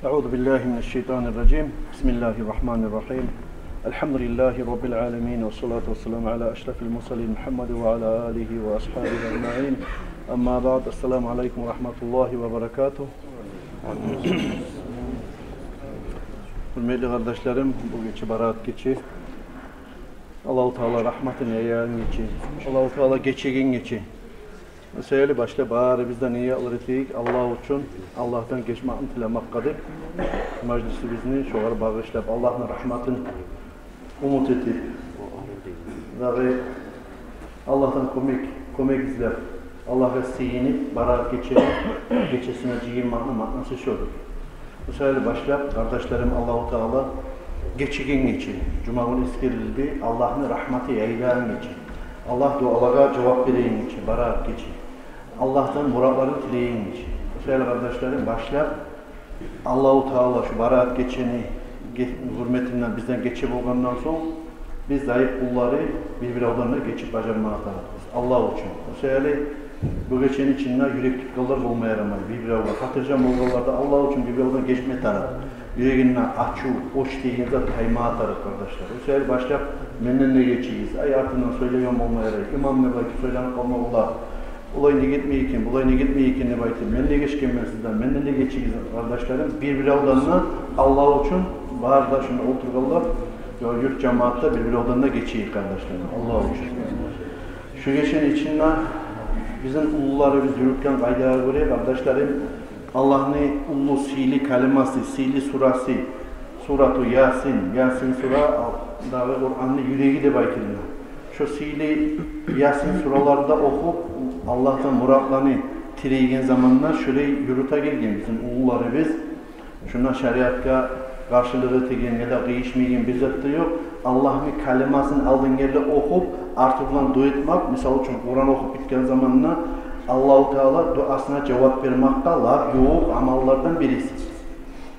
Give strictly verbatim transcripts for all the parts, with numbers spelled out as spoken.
أعوذ بالله من الشيطان الرجيم. بسم الله الرحمن الرحيم. الحمد لله رب العالمين، والصلاة والسلام على أشرف المرسلين محمد وعلى آله وأصحابه أجمعين. أما بعد، السلام عليكم ورحمة الله وبركاته. Гьюрметли къардашларым, бу гече бараат гече. Аллагьу Таала рагьматын яягъан гече. Аллагьу Таала гечеген гече. Шо саялы башлап барыбыз да ниятлар этейик Аллагь учун, Аллагьдан гечмекни тилемекге деп. Мажлисибизни шогъар багъышлап, Аллагьны рагьматын умут этип, дагъы Аллагьдан кёмек, кёмек излеп, Аллагьгъа сыйынып, бараат гечени гечесине жыйылмакъны маънасы шодур. Шо саялы башлап, къардашларым, Аллагьу Таала гечеген гече, жумагюн эсгерилди, Аллагьны рагьматы яйылгъан гече, Аллагь дуалагъа жавап береген гече, бараат гече, Аллагьдан муратларын тилеген гече. Шо саялы, къардашларым, башлап Аллагьу Таала шу бараат гечени ге-, гьюрметинден бизден гече болгъандан сонг, биз зайып къуллары бир-биревден де гечип бажармагъа тарыкъбыз Аллагь учун. Шо саялы бу гечени ичинде юрек тутгъанлар болма ярамай, бир-биревге хатиржан болгъанлар да Аллагь учун бир-биревден гечме тарыкъ. Юрегинде ачув, оьч деген зат таймагъа тарыкъ, къардашлар. Шо саялы башлап менден де гечигиз, ай, артындан сёйлеген болма ярай, имам деп айтып сёйленип къалма бола. Олай неге этмей экен, булай неге этмей экен деп айтып, мен де гечгенмен сизден, менден де гечигиз, къардашларым. Бир-биревден де Аллагь учун, бары да шунда олтургъанлар, ё, юрт жамаат да бир-биревден де гечейик, къардашларым, Аллагь учун. Шу гечени ичинде бизин уллуларыбыз юрютген къайдагъа гёре, къардашларым, Аллагьны уллу сыйлы каламасы, сыйлы сурасы, сурату Ясин, Ясин сура, ал-, дагъы Къуранны юреги деп айтыла. Шо сыйлы Ясин сураларда охуп, Аллагьдан муратланы тилейген заманда шолай юрюте гелген бизин уллуларыбыз. Шунда шариатгъа къаршылыкъ этеген яда къыйышмайгъан бир зат да ёкъ. Аллагьны каламасын алдынгерли охуп, артындан дуа этмек, мисал учун, Къуран охуп битген заманда Аллагьу Таала дуасына жавап бермекге лап ювукъ амаллардан бириси.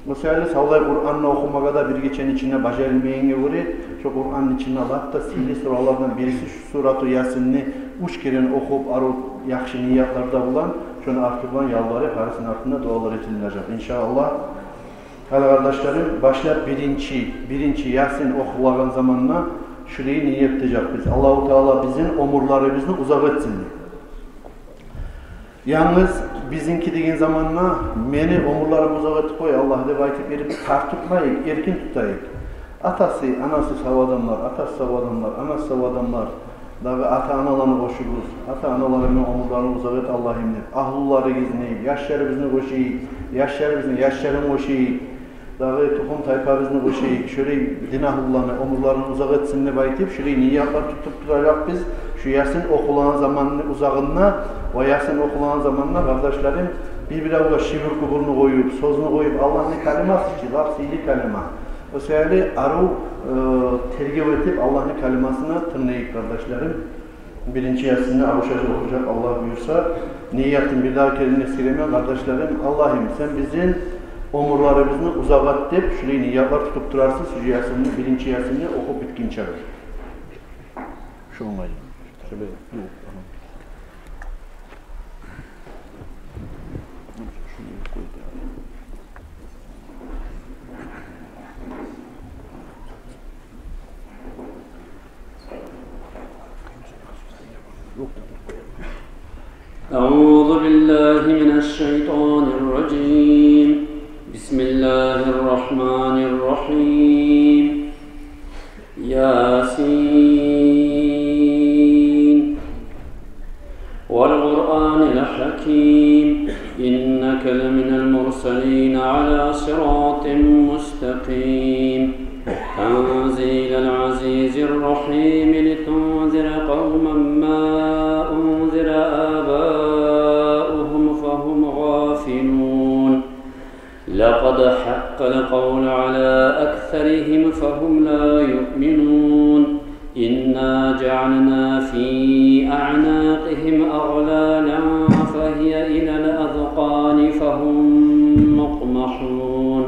Шо саялы савлай Къуранны охумагъа да бир гечени ичинде бажарылмайгъангъа гёре, шо Къуранны ичинде лап да сыйлы суралардан бириси шу сурату Ясинни уьч керен охуп, арив яхшы ниятларда булан, шону арты булан ялбарып, гьарисини артында дуалар этилинежек, иншааллагь. Гьали, къардашларым, башлап биринчи, биринчи Ясин охулагъан заманда шулай ният этежекбиз: Аллагьу Таала бизин оьмюрлерибизни узакъ этсин деп. Янгыз бизинки деген заманда, мени оьмюрлерим узакъ этип къой, Аллагь, деп айтып берип, тартып тутмайыкъ, эркин тутайыкъ. Атасы, анасы сав адамлар, атасы сав адамлар, анасы сав адамлар, дагъы ата-аналаны къошугъуз. Ата-аналарыны оьмюрлерин узакъ эт, Аллагьым, деп. Агьлюлерибизни, яшларыбызны къошайыкъ, яшларыбызны яшларын къошайыкъ. Дагъы тухум-тайпабызны къошайыкъ, шолай дин агьлюлени оьмюрлерин узакъ этсин деп айтып, шолай ниятлар тутуп туралыкъ биз. Шу Ясин охулагъан заманны узагъында ва Ясин охулагъан заманда, къардашларым, бир-биревге шибир-кубурну къоюп, сёзню къоюп, Аллагьны каламасы чы, лап сыйлы калама. Шо саялы арив, э, тергев этип, Аллагьны каламасына тынглайыкъ, къардашларым. Биринчи Ясинни Абушажи охужакъ, Аллагь буюрса. Ниятым бирдагъы керен эсгеремен, къардашларым. Аллагьым, сен бизин оьмюрлерибизни узакъ эт деп, шулай ниятлар тутуп турарсыз, шу Ясинни, биринчи Ясинни охуп битгинче. Шо онгайлы. Шолай. أعوذ بالله من الشيطان الرجيم. بسم الله الرحمن الرحيم. يس. والقرآن الحكيم. إنك لمن المرسلين على صراط مستقيم. تنزيل العزيز الرحيم. لتنذر قوما ما أنذر آباؤهم فهم غافلون. لقد حق القول على أكثرهم فهم لا يؤمنون. إنا جعلنا في أعناقهم أغلالا فهي إلى الأذقان فهم مقمحون.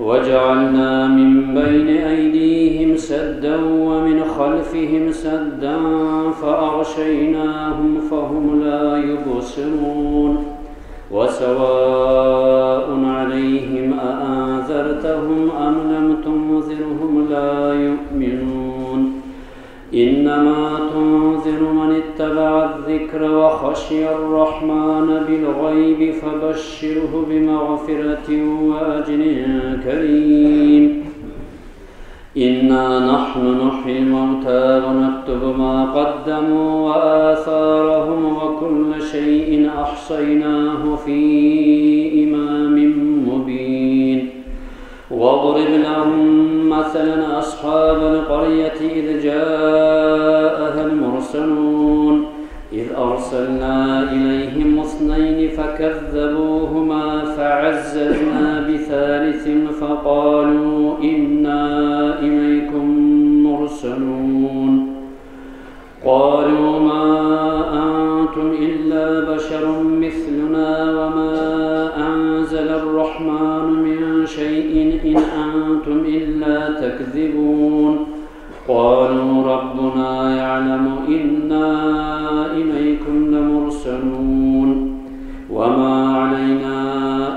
وجعلنا من بين أيديهم سدا ومن خلفهم سدا فأغشيناهم فهم لا يبصرون. وسواء عليهم أأنذرتهم أنذرتهم أم لم تنذرهم لا يؤمنون. إنما تنذر من اتبع الذكر وخشي الرحمن بالغيب فبشره بمغفرة وأجر كريم. إنا نحن نحيي الموتى ونكتب ما قدموا وآثارهم وكل شيء أحصيناه في إمام مبين. واضرب لهم مثلا أصحاب القرية إذ جاءها المرسلون. إذ أرسلنا إليهم اثنين فكذبوهما فعززنا بثالث فقالوا إنا إليكم مرسلون. قالوا ما أنتم إلا بشر مثلنا وما أنزل الرحمن من شيء إن أنتم إلا تكذبون. قالوا ربنا يعلم إنا إليكم لمرسلون. وما علينا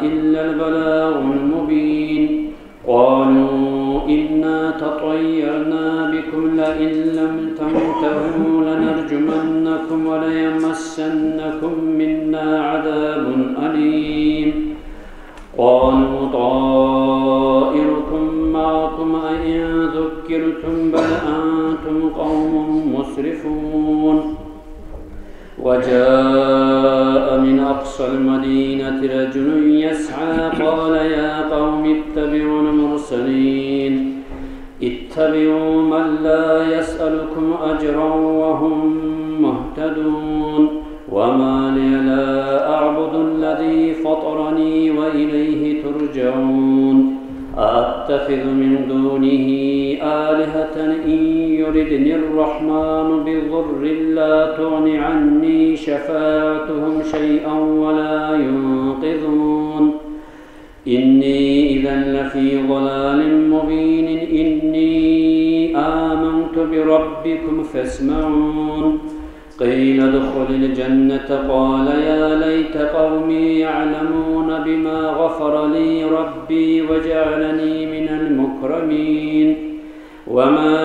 إلا البلاغ المبين. قالوا إنا تطيرنا بكم لئن لم تنتهوا لنرجمنكم وليمسنكم منا عذاب أليم. قالوا طائركم معكم أئن ذكرتم بل أنتم قوم مسرفون. وجاء من أقصى المدينة رجل يسعى قال يا قوم اتبعوا المرسلين. اتبعوا من لا يسألكم أجرا وهم مهتدون. وما لي لا أعبد الذي فطرني وإليه ترجعون. أأتخذ من دونه آلهة إن يردن الرحمن بضر لا تغن عني شفاعتهم شيئا ولا ينقذون. إني إذا لفي ضلال مبين. إني آمنت بربكم فاسمعون. قيل ادخل الجنة قال يا ليت قومي يعلمون بما غفر لي ربي وجعلني من المكرمين. وما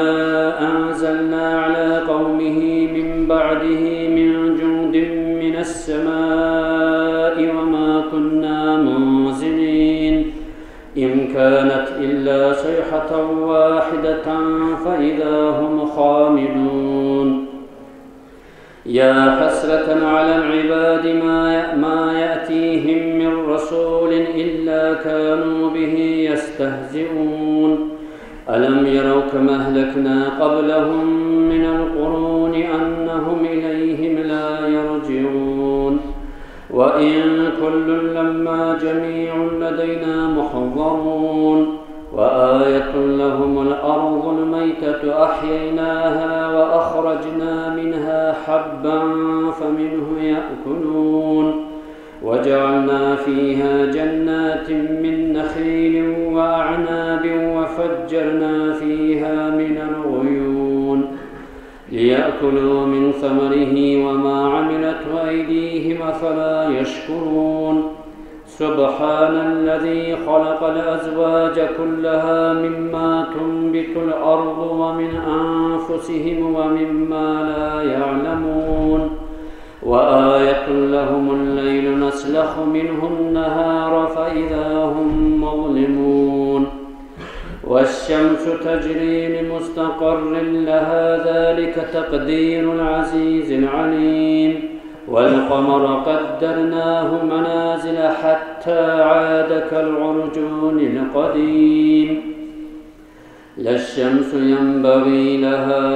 أنزلنا على قومه من بعده من جند من السماء وما كنا منزلين. إن كانت إلا صيحة واحدة فإذا هم خامدون. يا حسرة على العباد ما ي-، ما يأتيهم من رسول إلا كانوا به يستهزئون. ألم يروا كم أهلكنا قبلهم من القرون أنهم إليهم لا يرجعون. وإن كل لما جميع لدينا محضرون. وآية لهم الأرض الميتة أحييناها وأخرجنا منها حبا فمنه يأكلون. وجعلنا فيها جنات من نخيل وأعناب وفجرنا فيها من العيون. ليأكلوا من ثمره وما عملته أيديهم أفلا يشكرون. سبحان الذي خلق الأزواج كلها مما تنبت الأرض ومن أنفسهم ومما لا يعلمون. وآية لهم الليل نسلخ منه النهار فإذا هم مظلمون. والشمس تجري لمستقر لها ذلك تقدير العزيز العليم. والقمر قدرناه منازل حتى عاد كالعرجون القديم. لا الشمس ينبغي لها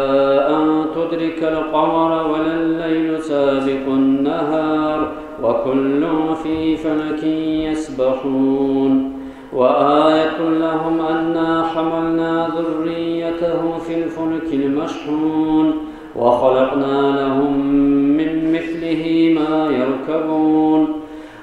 أن تدرك القمر ولا الليل سابق النهار وكل في فلك يسبحون. وآية لهم أنا حملنا ذريته في الفلك المشحون وخلقنا لهم من مثله ما يركبون.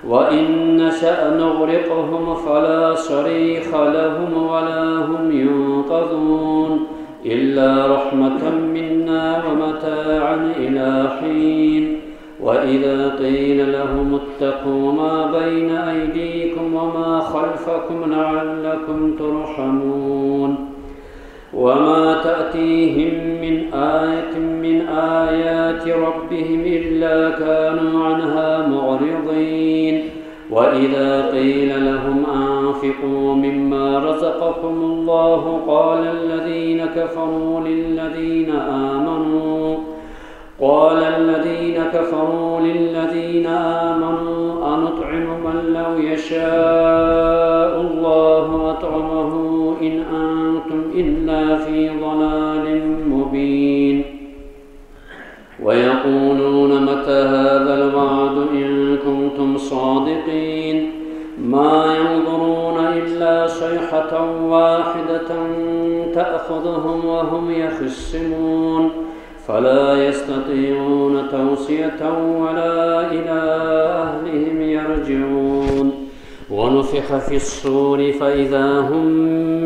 وإن نشأ نغرقهم فلا صريخ لهم ولا هم ينقذون. إلا رحمة منا ومتاعا إلى حين. وإذا قيل لهم اتقوا ما بين أيديكم وما خلفكم لعلكم ترحمون. وما تأتيهم من آية من آيات ربهم إلا كانوا عنها معرضين. وإذا قيل لهم أنفقوا مما رزقكم الله قال الذين كفروا للذين آمنوا قال الذين كفروا للذين آمنوا أنطعم من لو يشاء الله أطعمه إن أنتم إلا في ضلال مبين. ويقولون متى هذا الوعد إن كنتم صادقين. ما ينظرون إلا صيحة واحدة تأخذهم وهم يخصمون. فلا يستطيعون توصية ولا إلى أهلهم يرجعون. ونفخ في الصور فإذا هم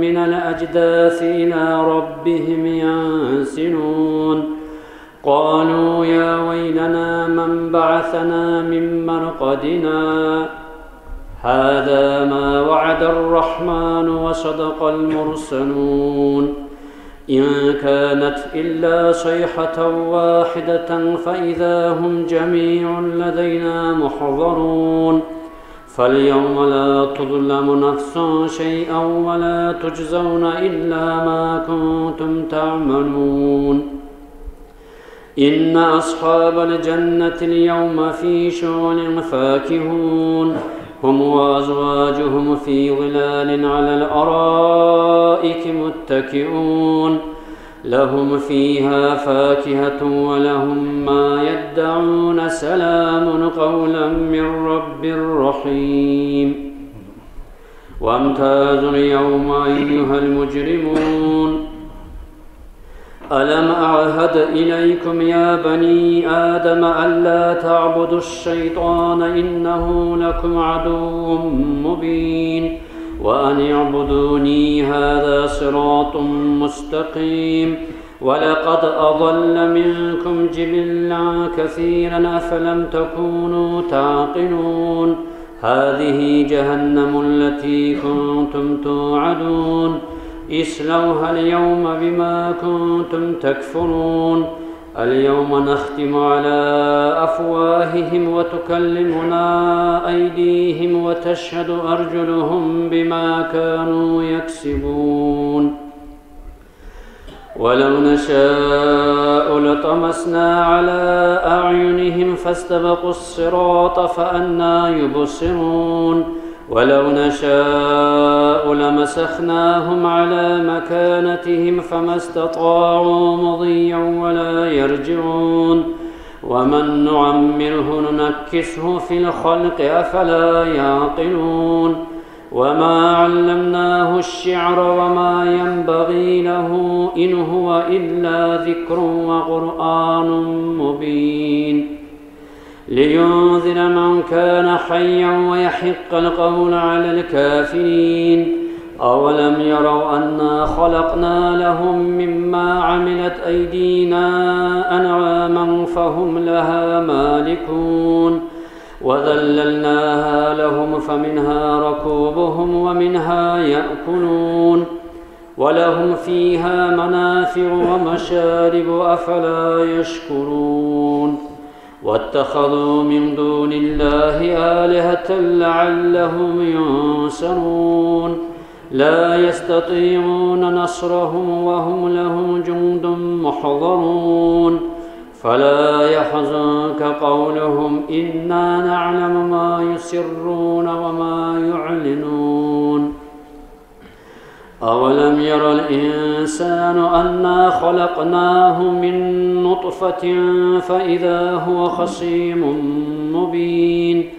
من الأجداث إلى ربهم ينسلون. قالوا يا ويلنا من بعثنا من مرقدنا. هذا ما وعد الرحمن وصدق المرسلون. إن كانت إلا صيحة واحدة فإذا هم جميع لدينا محضرون. فاليوم لا تظلم نفس شيئا ولا تجزون إلا ما كنتم تعملون. إن أصحاب الجنة اليوم في شغل فاكهون. هم وأزواجهم في ظلال على الأرائك متكئون. لهم فيها فاكهة ولهم ما يدعون. سلام قولا من رب رحيم. وامتازوا اليوم أيها المجرمون. ألم أعهد إليكم يا بني آدم ألا تعبدوا الشيطان إنه لكم عدو مبين. وأن اعبدوني هذا صراط مستقيم. ولقد أضل منكم جبلا كثيرا أفلم تكونوا تعقلون. هذه جهنم التي كنتم توعدون. اصلوها اليوم بما كنتم تكفرون. اليوم نختم على أفواههم وتكلمنا أيديهم وتشهد أرجلهم بما كانوا يكسبون. ولو نشاء لطمسنا على أعينهم فاستبقوا الصراط فأنى يبصرون. ولو نشاء لمسخناهم على مكانتهم فما استطاعوا مضيا ولا يرجعون. ومن نعمره ننكسه في الخلق أفلا يعقلون. وما علمناه الشعر وما ينبغي له إن هو إلا ذكر وقرآن مبين. لينذر من كان حيا ويحق القول على الكافرين. أولم يروا أنا خلقنا لهم مما عملت أيدينا أنعاما فهم لها مالكون. وذللناها لهم فمنها ركوبهم ومنها يأكلون. ولهم فيها منافع ومشارب أفلا يشكرون. واتخذوا من دون الله آلهة لعلهم ينصرون. لا يستطيعون نصرهم وهم لهم جند محضرون. فلا يحزنك قولهم إنا نعلم ما يسرون وما يعلنون. أولم ير الإنسان أنا خلقناه من نطفة فإذا هو خصيم مبين.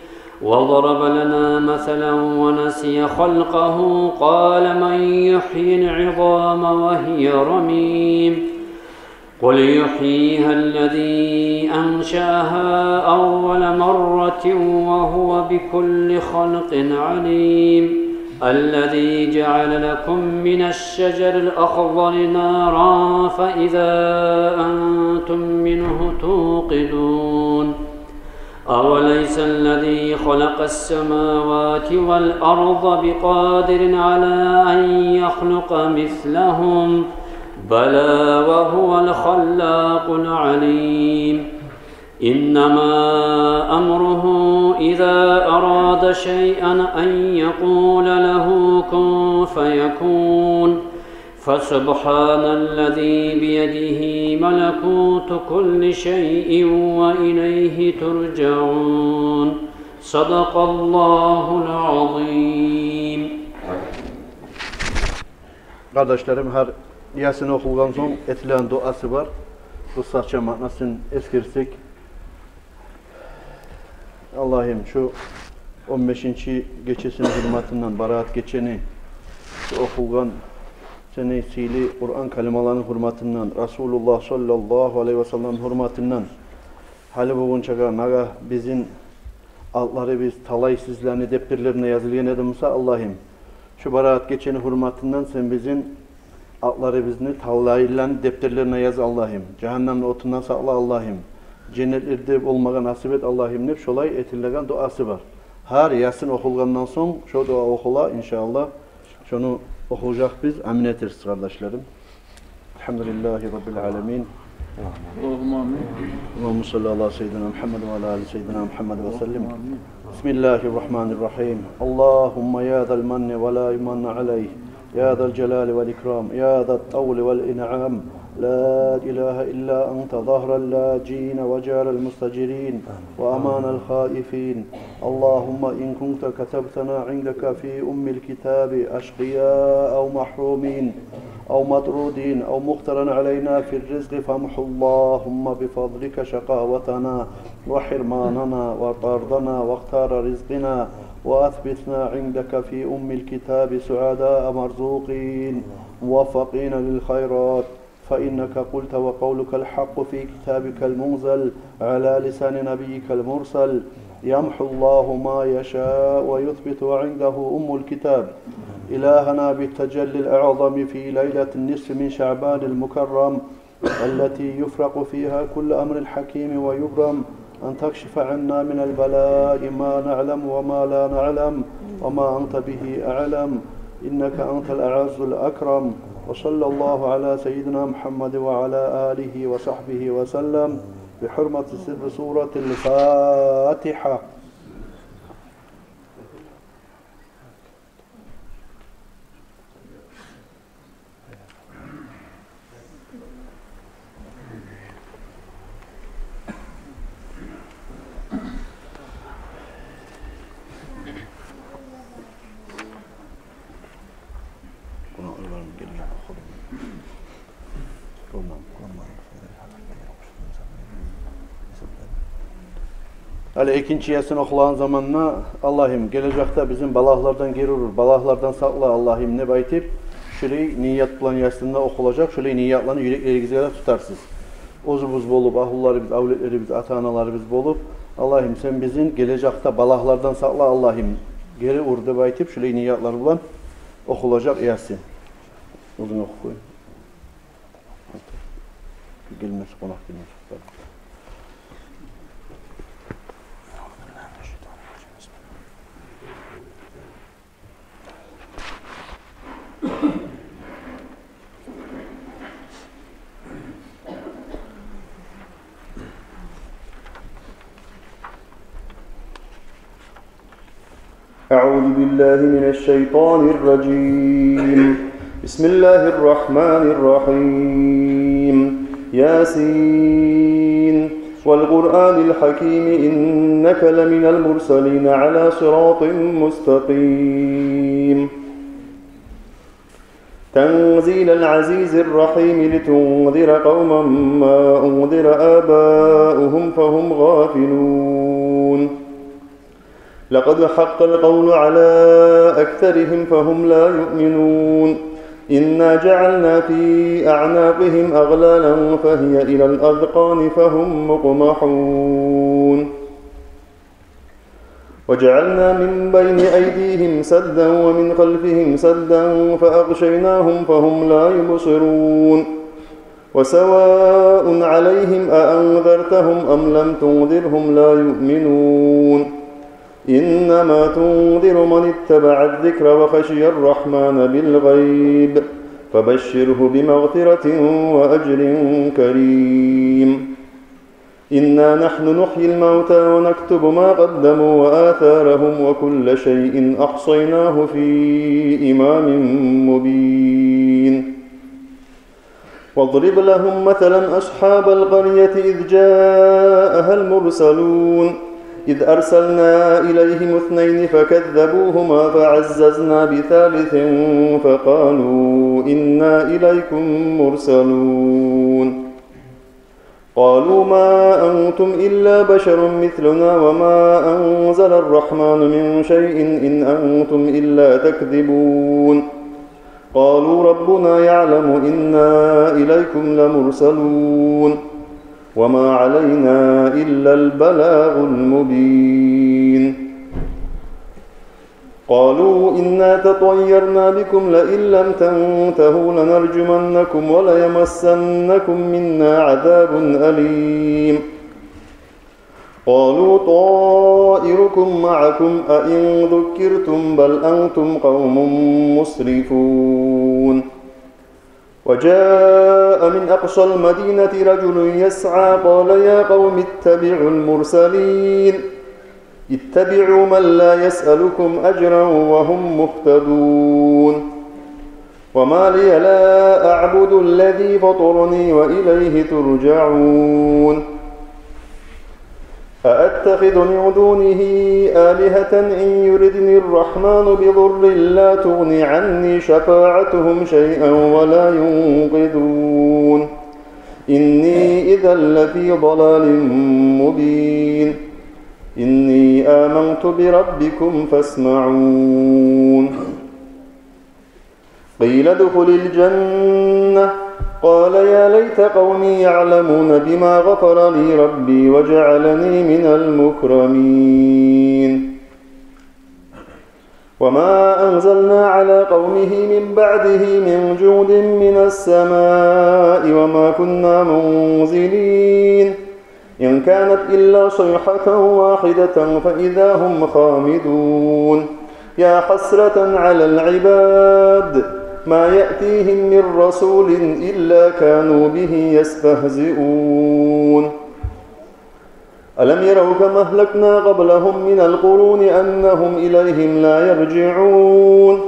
وضرب لنا مثلا ونسي خلقه قال من يحيي العظام وهي رميم. قل يحييها الذي أنشأها أول مرة وهو بكل خلق عليم. الذي جعل لكم من الشجر الأخضر نارا فإذا أنتم منه توقدون. أوليس الذي خلق السماوات والأرض بقادر على أن يخلق مثلهم؟ بلى وهو الخلاق العليم. إنما أمره إذا أراد شيئا أن يقول له كن فيكون. فسبحان الذي بيده ملكوت كل شيء وإليه ترجعون. صدق الله العظيم. Къардашларым, гьар Ясин охулгъан сонг этилеген дуасы бар. Къысгъача маънасын эсгерсек, Аллагьым, шу он бешинчи гечесини гьюрматындан, Бараат гечени, шу охулгъан сени сыйлы Къуран калималарыны гьюрматындан, Расулуллагь саллаллагьу алайгьи васалламны гьюрматындан, гьали бугюнчеге нагагь бизин атларыбыз талайсызланы дептерлерине язылгъан эди буса, Аллагьым, шу Бараат гечени гьюрматындан сен бизин атларыбызны талайлыланы дептерлерине яз, Аллагьым. Жагьаннемни отундан сакъла, Аллагьым. Женнетлерде болмагъа насип эт, Аллагьым, деп шолай этилеген дуасы бар. Гьар Ясин охулгъандан сонг шо дуа охула, иншааллагь. Шону охужакъбыз, амин этерсиз, къардашларым. الحمد لله رب العالمين. اللهم آمين. اللهم صل على سيدنا محمد وعلى آل سيدنا محمد وسلم. اللهم آمين. بسم الله الرحمن الرحيم. اللهم يا ذا المن ولا يمن عليه، يا ذا الجلال والإكرام، يا ذا الطول والإنعام، لا إله إلا أنت، ظهر اللاجين وجار المستجيرين وأمان الخائفين. اللهم إن كنت كتبتنا عندك في أم الكتاب أشقياء أو محرومين أو مطرودين أو مقترا علينا في الرزق، فامح اللهم بفضلك شقاوتنا وحرماننا وطردنا واختار رزقنا، وأثبتنا عندك في أم الكتاب سعداء مرزوقين موفقين للخيرات، فإنك قلت وقولك الحق في كتابك المنزل على لسان نبيك المرسل، يمحو الله ما يشاء ويثبت وعنده أم الكتاب. إلهنا بالتجلي الأعظم في ليلة النصف من شعبان المكرم، التي يفرق فيها كل أمر حكيم ويبرم، أن تكشف عنا من البلاء ما نعلم وما لا نعلم، وما أنت به أعلم، إنك أنت الأعز الأكرم. وصلى الله على سيدنا محمد وعلى آله وصحبه وسلم بحرمة سر سورة الفاتحة. Гьали экинчи Ясин охулагъан заманда, Аллагьым, гележекде бизин балагьлардан гери урур, балагьлардан сакъла, Аллагьым, деп айтып, шулай ният булан Ясин де охулажакъ, шулай ниятланы юреклеригизге де тутарсыз. Оьзюбюз болуп, агьлюлерибиз, авлетлерибиз, ата-аналарыбыз болуп, Аллагьым, сен бизин гележекде балагьлардан сакъла, Аллагьым, гери ур деп айтып, шулай ниятлар булан охулажакъ Ясин. Оьзюнг оху къой. Гелмесе, къонакъ гелмесе. أعوذ بالله من الشيطان الرجيم. بسم الله الرحمن الرحيم. ياسين. والقرآن الحكيم إنك لمن المرسلين على صراط مستقيم. تنزيل العزيز الرحيم لتنذر قوما ما أنذر آباؤهم فهم غافلون. لقد حق القول على أكثرهم فهم لا يؤمنون. إنا جعلنا في أعناقهم أغلالا فهي إلى الأذقان فهم مقمحون. وجعلنا من بين أيديهم سدا ومن خلفهم سدا فأغشيناهم فهم لا يبصرون. وسواء عليهم أأنذرتهم أم لم تنذرهم لا يؤمنون. إنما تنذر من اتبع الذكر وخشي الرحمن بالغيب فبشره بمغفرة وأجر كريم. إنا نحن نحيي الموتى ونكتب ما قدموا وآثارهم وكل شيء أحصيناه في إمام مبين. واضرب لهم مثلا أصحاب القرية إذ جاءها المرسلون. إذ أرسلنا إليهم اثنين فكذبوهما فعززنا بثالث فقالوا إنا إليكم مرسلون. قالوا ما أنتم إلا بشر مثلنا وما أنزل الرحمن من شيء إن أنتم إلا تكذبون. قالوا ربنا يعلم إنا إليكم لمرسلون. وما علينا إلا البلاغ المبين. قالوا إنا تطيرنا بكم لئن لم تنتهوا لنرجمنكم وليمسنكم منا عذاب أليم. قالوا طائركم معكم أئن ذكرتم بل أنتم قوم مسرفون. وجاء من أقصى المدينة رجل يسعى قال يا قوم اتبعوا المرسلين. اتبعوا من لا يسألكم أجرا وهم مهتدون. وما لي لا أعبد الذي فطرني وإليه ترجعون. أأتخذ من دونه آلهة إن يردني الرحمن بضر لا تغن عني شفاعتهم شيئا ولا ينقذون. إني إذا لفي ضلال مبين. إني آمنت بربكم فاسمعون. قيل ادخل الجنة. قال يا ليت قومي يعلمون بما غفر لي ربي وجعلني من المكرمين. وما أنزلنا على قومه من بعده من جود من السماء وما كنا منزلين. إن كانت إلا صيحة واحدة فإذا هم خامدون. يا حسرة على العباد ما يأتيهم من رسول إلا كانوا به يستهزئون. ألم يروا كم أهلكنا قبلهم من القرون أنهم إليهم لا يرجعون.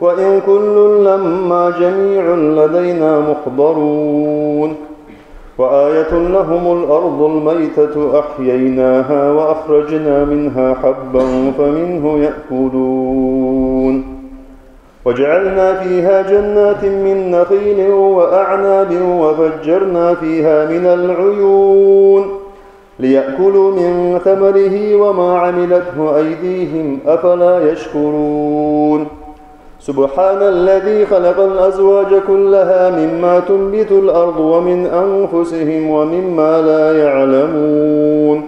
وإن كل لما جميع لدينا محضرون. وآية لهم الأرض الميتة أحييناها وأخرجنا منها حبا فمنه يأكلون. وجعلنا فيها جنات من نخيل وأعناب وفجرنا فيها من العيون ليأكلوا من ثمره وما عملته أيديهم أفلا يشكرون. سبحان الذي خلق الأزواج كلها مما تنبت الأرض ومن أنفسهم ومما لا يعلمون.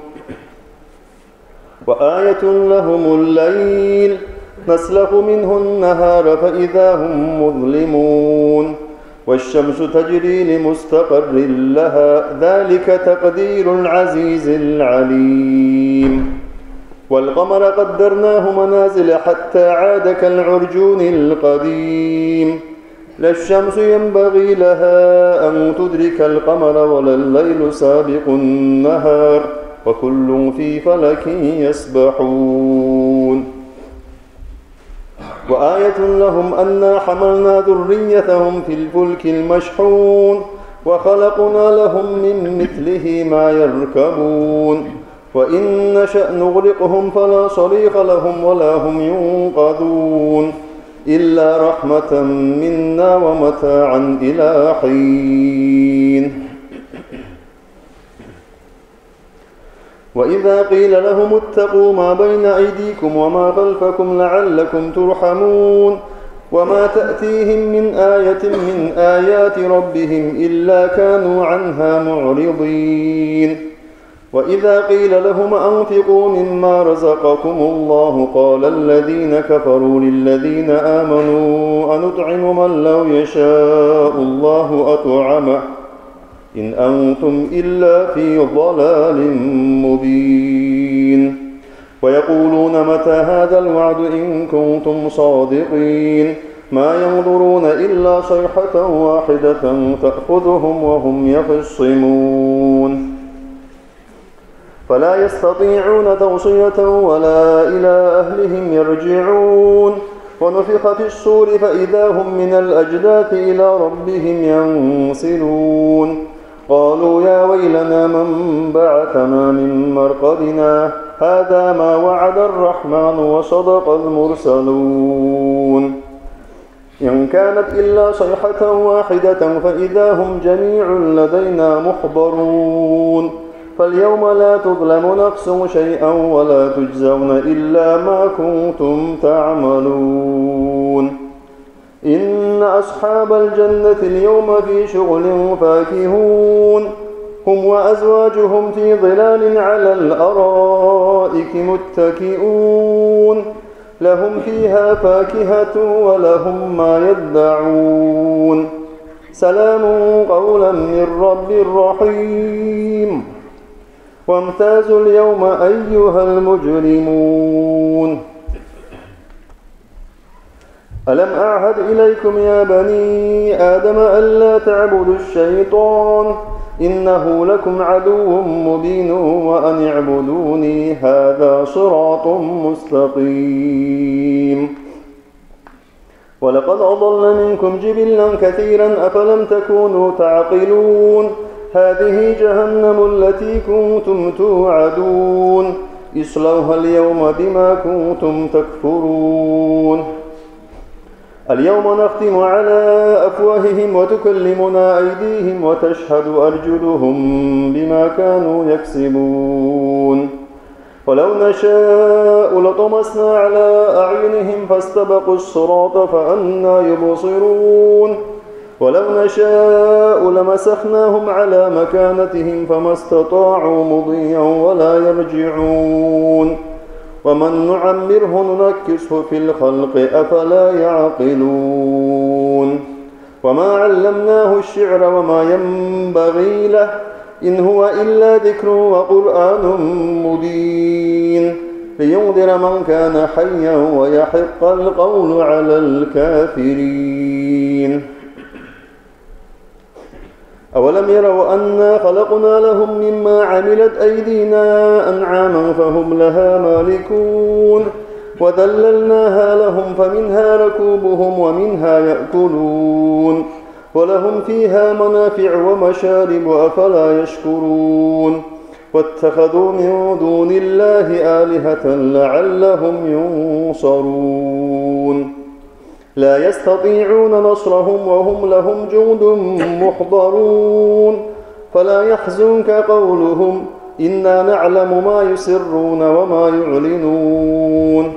وآية لهم الليل نسلخ منه النهار فإذا هم مظلمون. والشمس تجري لمستقر لها ذلك تقدير العزيز العليم. والقمر قدرناه منازل حتى عاد كالعرجون القديم. لا الشمس ينبغي لها أن تدرك القمر ولا الليل سابق النهار وكل في فلك يسبحون. وآية لهم أنا حملنا ذريتهم في الفلك المشحون وخلقنا لهم من مثله ما يركبون. وإن نشأ نغرقهم فلا صريخ لهم ولا هم ينقذون. إلا رحمة منا ومتاعا إلى حين. وإذا قيل لهم اتقوا ما بين أيديكم وما خلفكم لعلكم ترحمون. وما تأتيهم من آية من آيات ربهم إلا كانوا عنها معرضين. وإذا قيل لهم أنفقوا مما رزقكم الله قال الذين كفروا للذين آمنوا أنطعم من لو يشاء الله أطعمه إن أنتم إلا في ضلال مبين. ويقولون متى هذا الوعد إن كنتم صادقين. ما ينظرون إلا صيحة واحدة تأخذهم وهم يخصمون. فلا يستطيعون توصية ولا إلى أهلهم يرجعون. ونفخ في الصور فإذا هم من الأجداث إلى ربهم ينسلون. قالوا يا ويلنا من بعثنا من مرقدنا. هذا ما وعد الرحمن وصدق المرسلون. إن كانت إلا صيحة واحدة فإذا هم جميع لدينا محضرون. فاليوم لا تظلم نفس شيئا ولا تجزون إلا ما كنتم تعملون. إن أصحاب الجنة اليوم في شغل فاكهون. هم وأزواجهم في ظلال على الأرائك متكئون. لهم فيها فاكهة ولهم ما يدعون. سلام قولا من رب رحيم. وامتازوا اليوم أيها المجرمون. ألم أعهد إليكم يا بني آدم ألا تعبدوا الشيطان إنه لكم عدو مبين وأن اعبدوني هذا صراط مستقيم. ولقد أضل منكم جبلا كثيرا أفلم تكونوا تعقلون. هذه جهنم التي كنتم توعدون. اصلوها اليوم بما كنتم تكفرون. اليوم نختم على أفواههم وتكلمنا أيديهم وتشهد أرجلهم بما كانوا يكسبون. ولو نشاء لطمسنا على أعينهم فاستبقوا الصراط فأنى يبصرون. ولو نشاء لمسخناهم على مكانتهم فما استطاعوا مضيا ولا يرجعون. ومن نعمره ننكسه في الخلق أفلا يعقلون. وما علمناه الشعر وما ينبغي له إن هو إلا ذكر وقرآن مبين لينذر من كان حيا ويحق القول على الكافرين. أولم يروا أنا خلقنا لهم مما عملت أيدينا أنعاما فهم لها مالكون وذللناها لهم فمنها ركوبهم ومنها يأكلون ولهم فيها منافع ومشارب أفلا يشكرون. واتخذوا من دون الله آلهة لعلهم ينصرون. لا يستطيعون نصرهم وهم لهم جند محضرون. فلا يحزنك قولهم إنا نعلم ما يسرون وما يعلنون.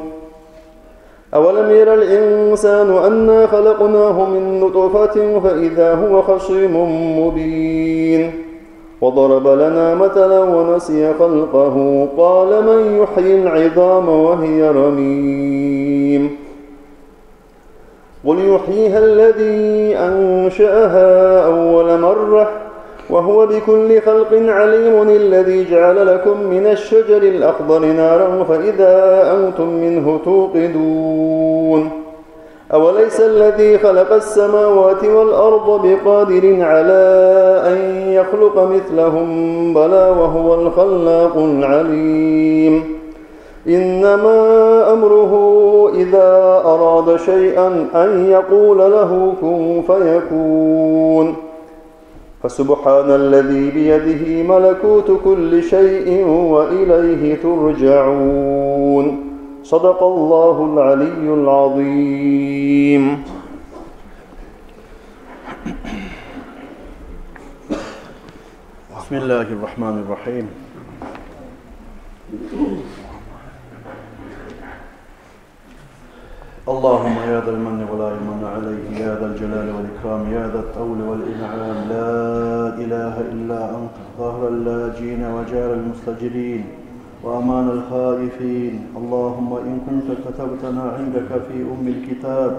أولم ير الإنسان أنا خلقناه من نطفة فإذا هو خصيم مبين. وضرب لنا مثلا ونسي خلقه قال من يحيي العظام وهي رميم. قل يحييها الذي أنشأها أول مرة وهو بكل خلق عليم الذي جعل لكم من الشجر الأخضر نارا فإذا أنتم منه توقدون. أوليس الذي خلق السماوات والأرض بقادر على أن يخلق مثلهم بلى وهو الخلاق العليم. إنما أمره إذا أراد شيئا أن يقول له كن فيكون. فسبحان الذي بيده ملكوت كل شيء وإليه ترجعون. صدق الله العلي العظيم. بسم الله الرحمن الرحيم. اللهم يا ذا المن ولا يمن عليه، يا ذا الجلال والإكرام، يا ذا الطول والإنعام، لا إله إلا أنت، ظهر اللاجين وجار المستجرين، وأمان الخائفين. اللهم إن كنت كتبتنا عندك في أم الكتاب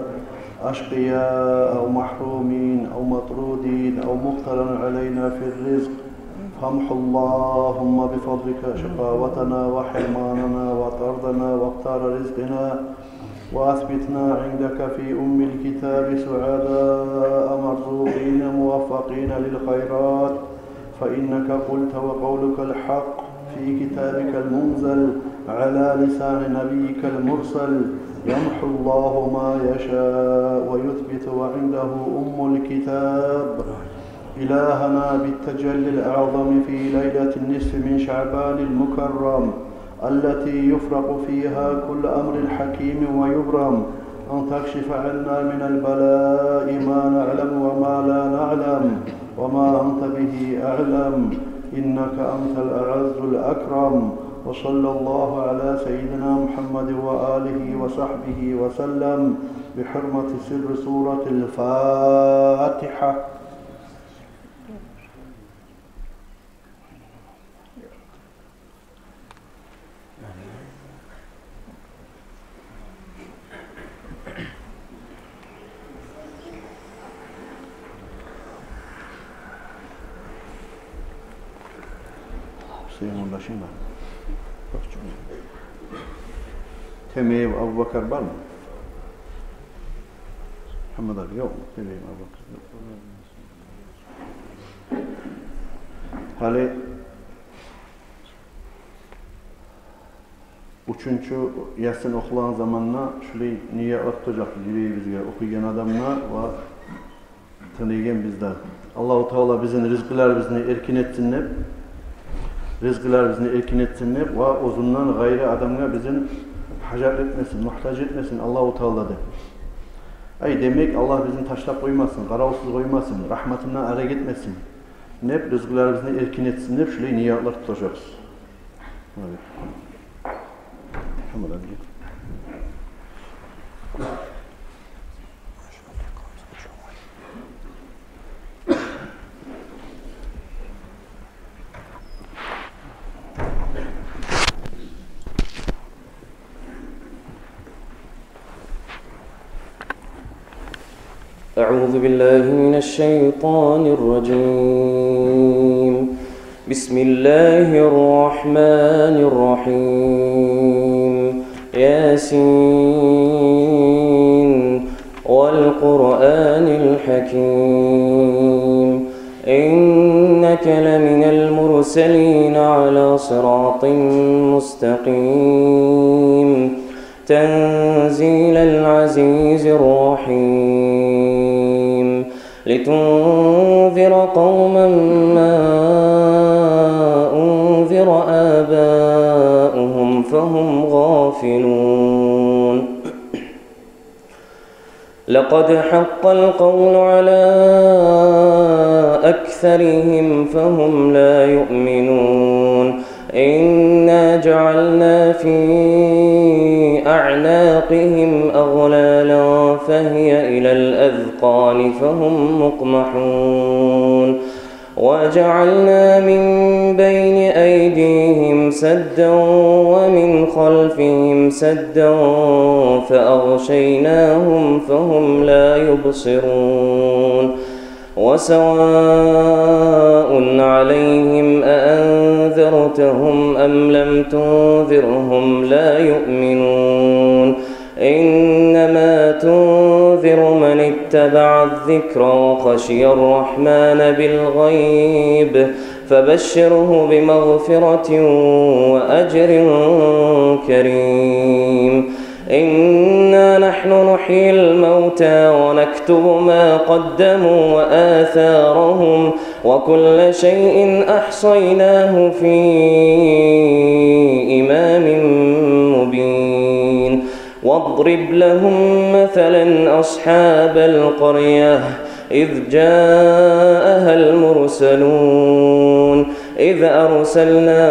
أشقياء أو محرومين أو مطرودين أو مقترا علينا في الرزق، فامح اللهم بفضلك شقاوتنا وحرماننا وطردنا وأقدار رزقنا، وأثبتنا عندك في أم الكتاب سعداء مرزوقين موفقين للخيرات، فإنك قلت وقولك الحق في كتابك المنزل على لسان نبيك المرسل، يمحو الله ما يشاء ويثبت وعنده أم الكتاب. إلهنا بالتجلي الأعظم في ليلة النصف من شعبان المكرم، التي يفرق فيها كل أمر حكيم ويبرم، أن تكشف عنا من البلاء ما نعلم وما لا نعلم، وما أنت به أعلم، إنك أنت الأعز الأكرم. وصلى الله على سيدنا محمد وآله وصحبه وسلم، بحرمة سر سورة الفاتحة. Hüseyin, onda şey var. Bak, çok. Temeyev Abubakar var mı? Muhammed Ali yok mu? Temeyev Abubakar yok. Гьали уьчюнчю Ясин охулагъан заманда шулай ният тутажакъбыз юрегибизге, охуйгъан адам да ва тынглайгъан биз де. Аллагьу Таала бизин ризкъыларыбызны эркин этсин деп, ризкъыларыбызны эркин этсин деп ва оьзюнден гъайры адамгъа бизин гьажат этмесин, мугьтаж этмесин Аллагьу Таала деп. Ай, демек, Аллагь бизин ташлап къоймасын, къаравсуз къоймасын, рагьматындан арек этмесин деп, ризкъыларыбызны эркин этсин деп, шулай ниятлар тутажакъбыз. أعوذ بالله من الشيطان الرجيم. بسم الله الرحمن الرحيم. ياسين والقرآن الحكيم. إنك لمن المرسلين على صراط مستقيم. تنزيل العزيز الرحيم. لتنذر قوما ما أنذر آباؤهم فهم غافلون. لقد حق القول على أكثرهم فهم لا يؤمنون. إنا جعلنا في أعناقهم أغلالا فهي إلى الأذقان فهم مقمحون. وجعلنا من بين أيديهم سدا ومن خلفهم سدا فأغشيناهم فهم لا يبصرون. وسواء عليهم أأنذرتهم أم لم تنذرهم لا يؤمنون. إنما تنذر من اتبع الذكر وخشي الرحمن بالغيب فبشره بمغفرة وأجر كريم. إنا نحن نحيي الموتى ونكتب ما قدموا وآثارهم وكل شيء أحصيناه في إمام مبين. واضرب لهم مثلا أصحاب القرية إذ جاءها المرسلون. إذ أرسلنا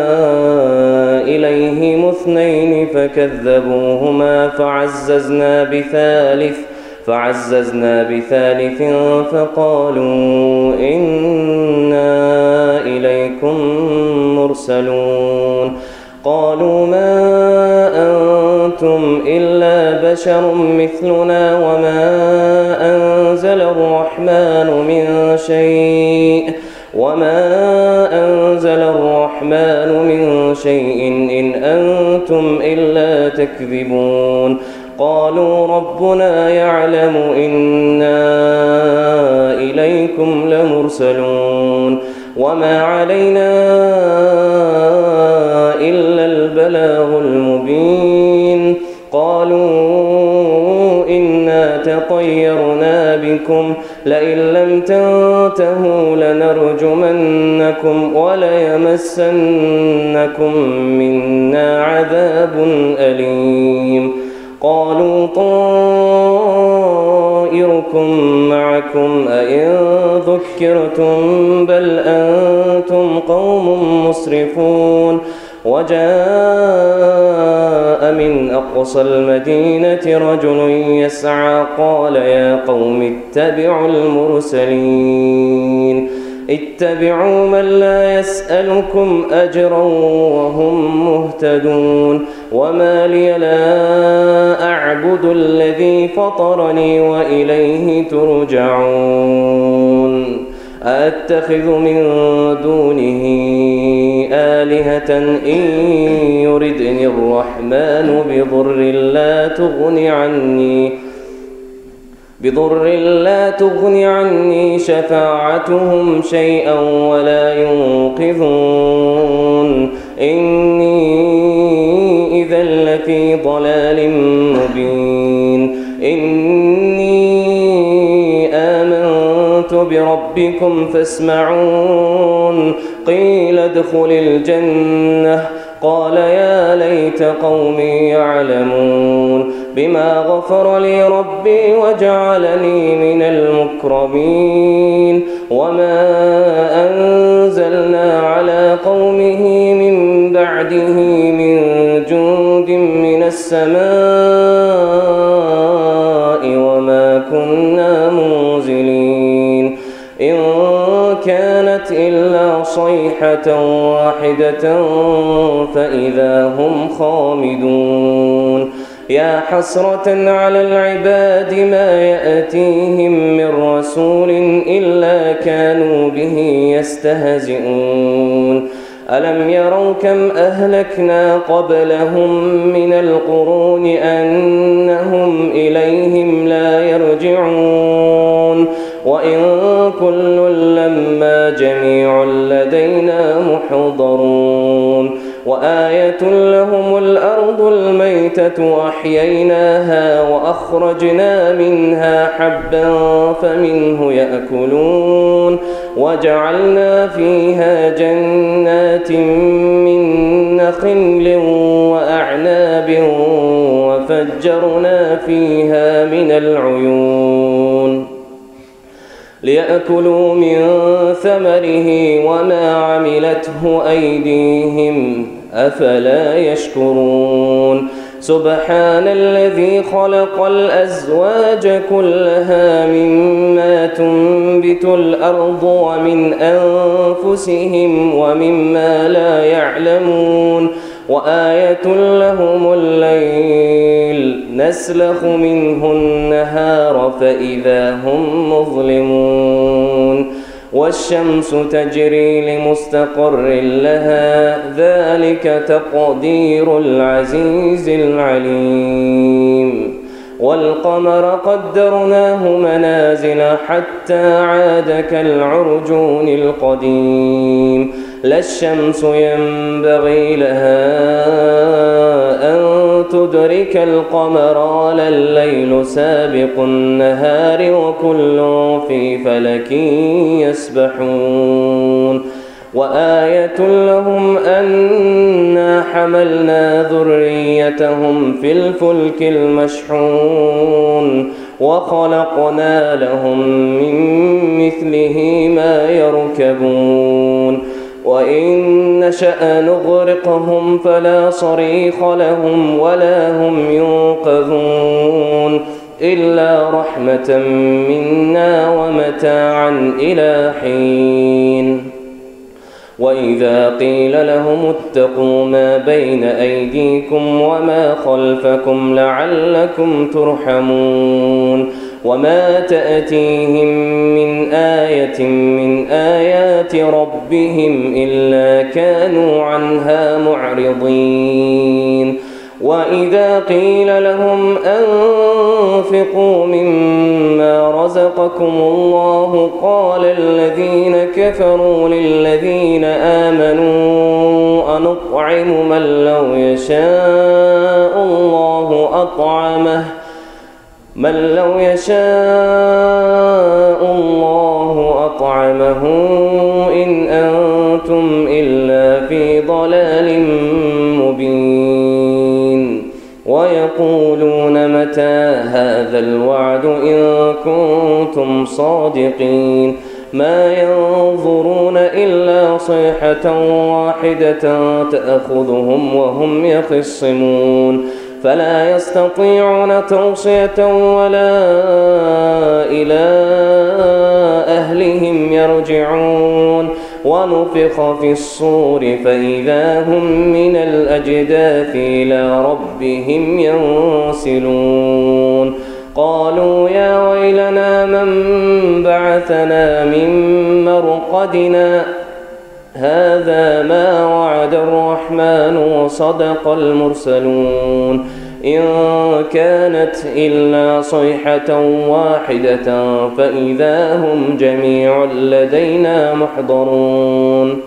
إليهم اثنين فكذبوهما فعززنا بثالث، فعززنا بثالث فقالوا إنا إليكم مرسلون. قالوا ما أنتم إلا بشر مثلنا وما يكذبون. قالوا ربنا يعلم إنا إليكم لمرسلون. وما علينا إلا البلاغ المبين. قالوا إنا تطيرنا بكم لئن لم تنتهوا لنرجمنكم وليمسنكم منا عذاب أليم. قالوا طائركم معكم أئن ذكرتم بل أنتم قوم مسرفون. وجاء من أقصى المدينة رجل يسعى قال يا قوم اتبعوا المرسلين. اتبعوا من لا يسألكم أجرا وهم مهتدون. وما لي لا أعبد الذي فطرني وإليه ترجعون. أأتخذ من دونه آلهة إن يردن الرحمن بضر لا تغن عني بضر لا تغن عني شفاعتهم شيئا ولا ينقذون. إني إذا لفي ضلال مبين. إني آمنت بربكم فاسمعون. قيل ادخل الجنة. قال يا ليت قومي يعلمون بما غفر لي ربي وجعلني من المكرمين. وما أنزلنا على قومه من بعده من جند من السماء وما كنا منزلين. إن كانت إلا صيحة واحدة فإذا هم خامدون. يا حسرة على العباد ما يأتيهم من رسول إلا كانوا به يستهزئون. ألم يروا كم أهلكنا قبلهم من القرون أنهم إليهم لا يرجعون. وإن كل لما جميع لدينا محضرون. وآية لهم الأرض الميتة أحييناها وأخرجنا منها حبا فمنه يأكلون. وجعلنا فيها جنات من نخل وأعناب وفجرنا فيها من العيون ليأكلوا من ثمره وما عملته أيديهم أفلا يشكرون. سبحان الذي خلق الأزواج كلها مما تنبت الأرض ومن أنفسهم ومما لا يعلمون. وآية لهم الليل نسلخ منه النهار فإذا هم مظلمون. والشمس تجري لمستقر لها ذلك تقدير العزيز العليم. والقمر قدرناه منازل حتى عاد كالعرجون القديم. لا الشمس ينبغي لها أن تدرك القمر ولا الليل سابق النهار وكل في فلك يسبحون. وآية لهم أنا حملنا ذريتهم في الفلك المشحون وخلقنا لهم من مثله ما يركبون. وإن نشأ نغرقهم فلا صريخ لهم ولا هم ينقذون. إلا رحمة منا ومتاعا إلى حين. وإذا قيل لهم اتقوا ما بين أيديكم وما خلفكم لعلكم ترحمون. وما تأتيهم من آية من آيات ربهم إلا كانوا عنها معرضين. وإذا قيل لهم أنفقوا مما رزقكم الله قال الذين كفروا للذين آمنوا أنطعم من لو يشاء الله أطعمه من لو يشاء الله أطعمه إن أنتم إلا في ضلال مبين. ويقولون متى هذا الوعد إن كنتم صادقين. ما ينظرون إلا صيحة واحدة تأخذهم وهم يخصمون. فلا يستطيعون توصية ولا إلى أهلهم يرجعون. ونفخ في الصور فإذا هم من الأجداث إلى ربهم ينسلون. قالوا يا ويلنا من بعثنا من مرقدنا هذا ما وعد الرحمن وصدق المرسلون. إن كانت إلا صيحة واحدة فإذا هم جميع لدينا محضرون.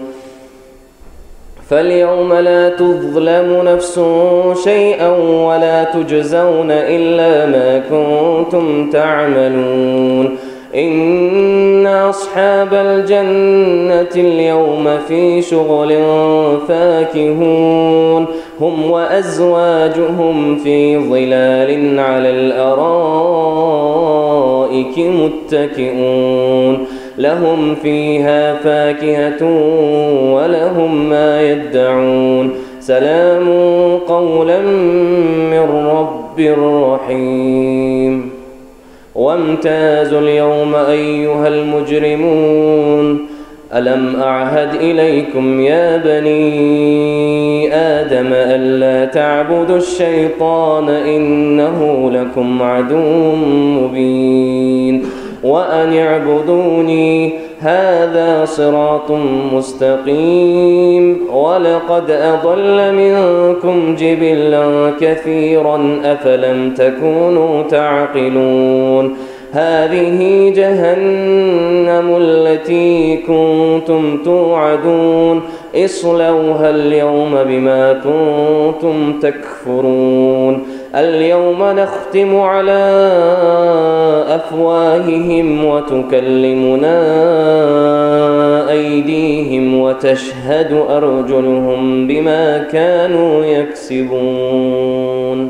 فاليوم لا تظلم نفس شيئا ولا تجزون إلا ما كنتم تعملون. إن أصحاب الجنة اليوم في شغل فاكهون. هم وأزواجهم في ظلال على الأرائك متكئون. لهم فيها فاكهة ولهم ما يدعون. سلام قولا من رب رحيم. وامتازوا اليوم أيها المجرمون. ألم أعهد إليكم يا بني آدم ألا تعبدوا الشيطان إنه لكم عدو مبين. وأن اعبدوني هذا صراط مستقيم. ولقد أضل منكم جبلا كثيرا أفلم تكونوا تعقلون. هذه جهنم التي كنتم توعدون. اصلوها اليوم بما كنتم تكفرون. اليوم نختم على أفواههم وتكلمنا أيديهم وتشهد أرجلهم بما كانوا يكسبون.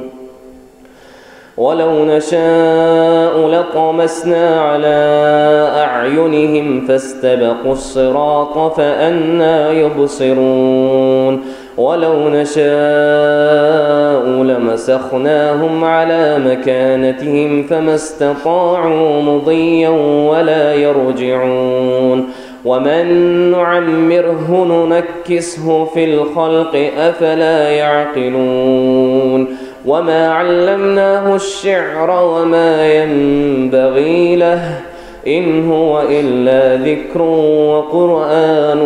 ولو نشاء لطمسنا على أعينهم فاستبقوا الصراط فأنى يبصرون. ولو نشاء لمسخناهم على مكانتهم فما استطاعوا مضيا ولا يرجعون. ومن نعمره ننكسه في الخلق أفلا يعقلون. وما علمناه الشعر وما ينبغي له إن هو إلا ذكر وقرآن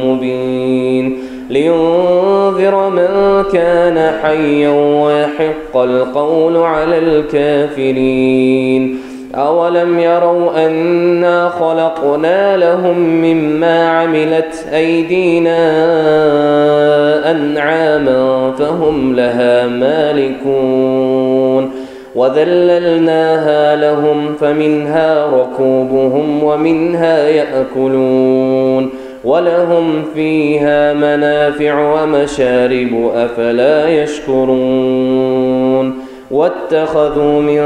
مبين. لينذر من كان حيا ويحق القول على الكافرين. أولم يروا أنا خلقنا لهم مما عملت أيدينا أنعاما فهم لها مالكون. وذللناها لهم فمنها ركوبهم ومنها يأكلون. ولهم فيها منافع ومشارب أفلا يشكرون. واتخذوا من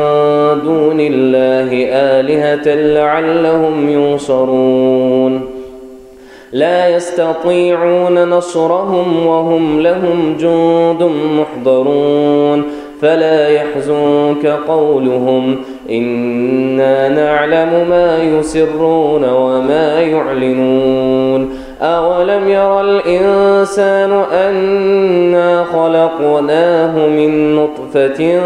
دون الله آلهة لعلهم ينصرون. لا يستطيعون نصرهم وهم لهم جند محضرون. فلا يحزنك قولهم إنا نعلم ما يسرون وما يعلنون. أولم ير الإنسان أنا خلقناه من نطفة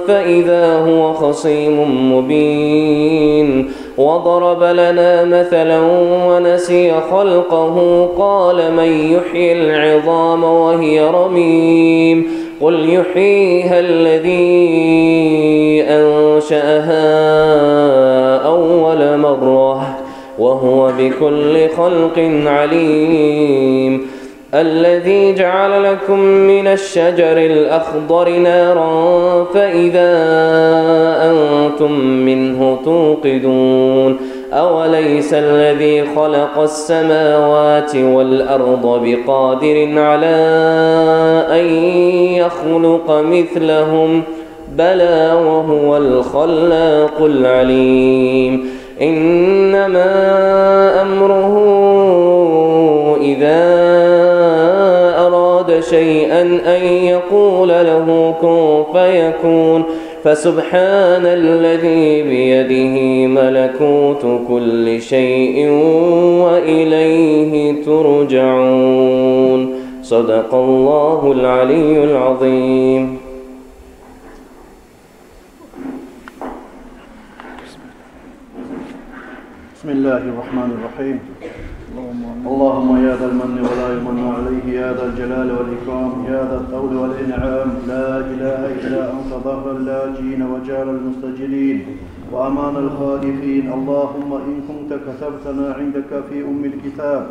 فإذا هو خصيم مبين. وضرب لنا مثلا ونسي خلقه قال من يحيي العظام وهي رميم. قل يحييها الذي أنشأها أول مرة وهو بكل خلق عليم. الذي جعل لكم من الشجر الأخضر نارا فإذا أنتم منه توقدون. أوليس الذي خلق السماوات والأرض بقادر على أن يخلق مثلهم؟ بلى وهو الخلاق العليم. إنما أمره إذا أراد شيئا أن يقول له كن فيكون. فسبحان الذي بيده ملكوت كل شيء وإليه ترجعون. صدق الله العلي العظيم. بسم الله الرحمن الرحيم. اللهم يا ذا المن ولا يمن عليه، يا ذا الجلال والإكرام، يا ذا الطول والإنعام، لا إله إلا أنت، ظهر اللاجئين وجار المستجيرين وأمان الخائفين. اللهم إن كنت كتبتنا عندك في أم الكتاب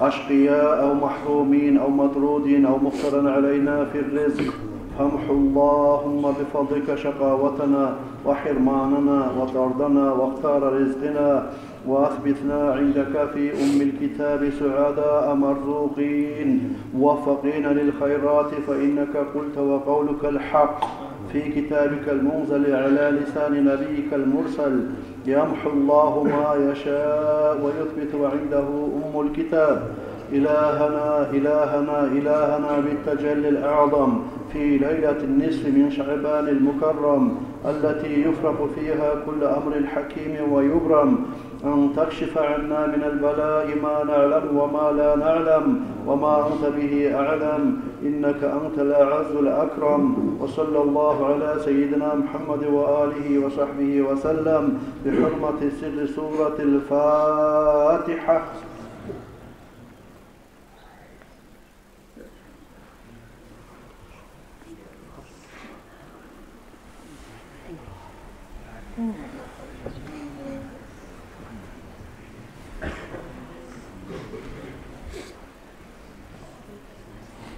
أشقياء أو محرومين أو مطرودين أو مقتدرا علينا في الرزق، فامح اللهم بفضلك شقاوتنا وحرماننا وطردنا واختار رزقنا، وأثبتنا عندك في أم الكتاب سعداء مرزوقين موفقين للخيرات، فإنك قلت وقولك الحق في كتابك المنزل على لسان نبيك المرسل، يمحو الله ما يشاء ويثبت وعنده أم الكتاب. إلهنا، إلهنا، إلهنا بالتجلي الأعظم في ليلة النصف من شعبان المكرم، التي يفرق فيها كل أمر حكيم ويبرم، أن تكشف عنا من البلاء ما نعلم وما لا نعلم وما أنت به أعلم، إنك أنت الأعز الأكرم. وصلى الله على سيدنا محمد وآله وصحبه وسلم بحرمة سر سورة الفاتحة.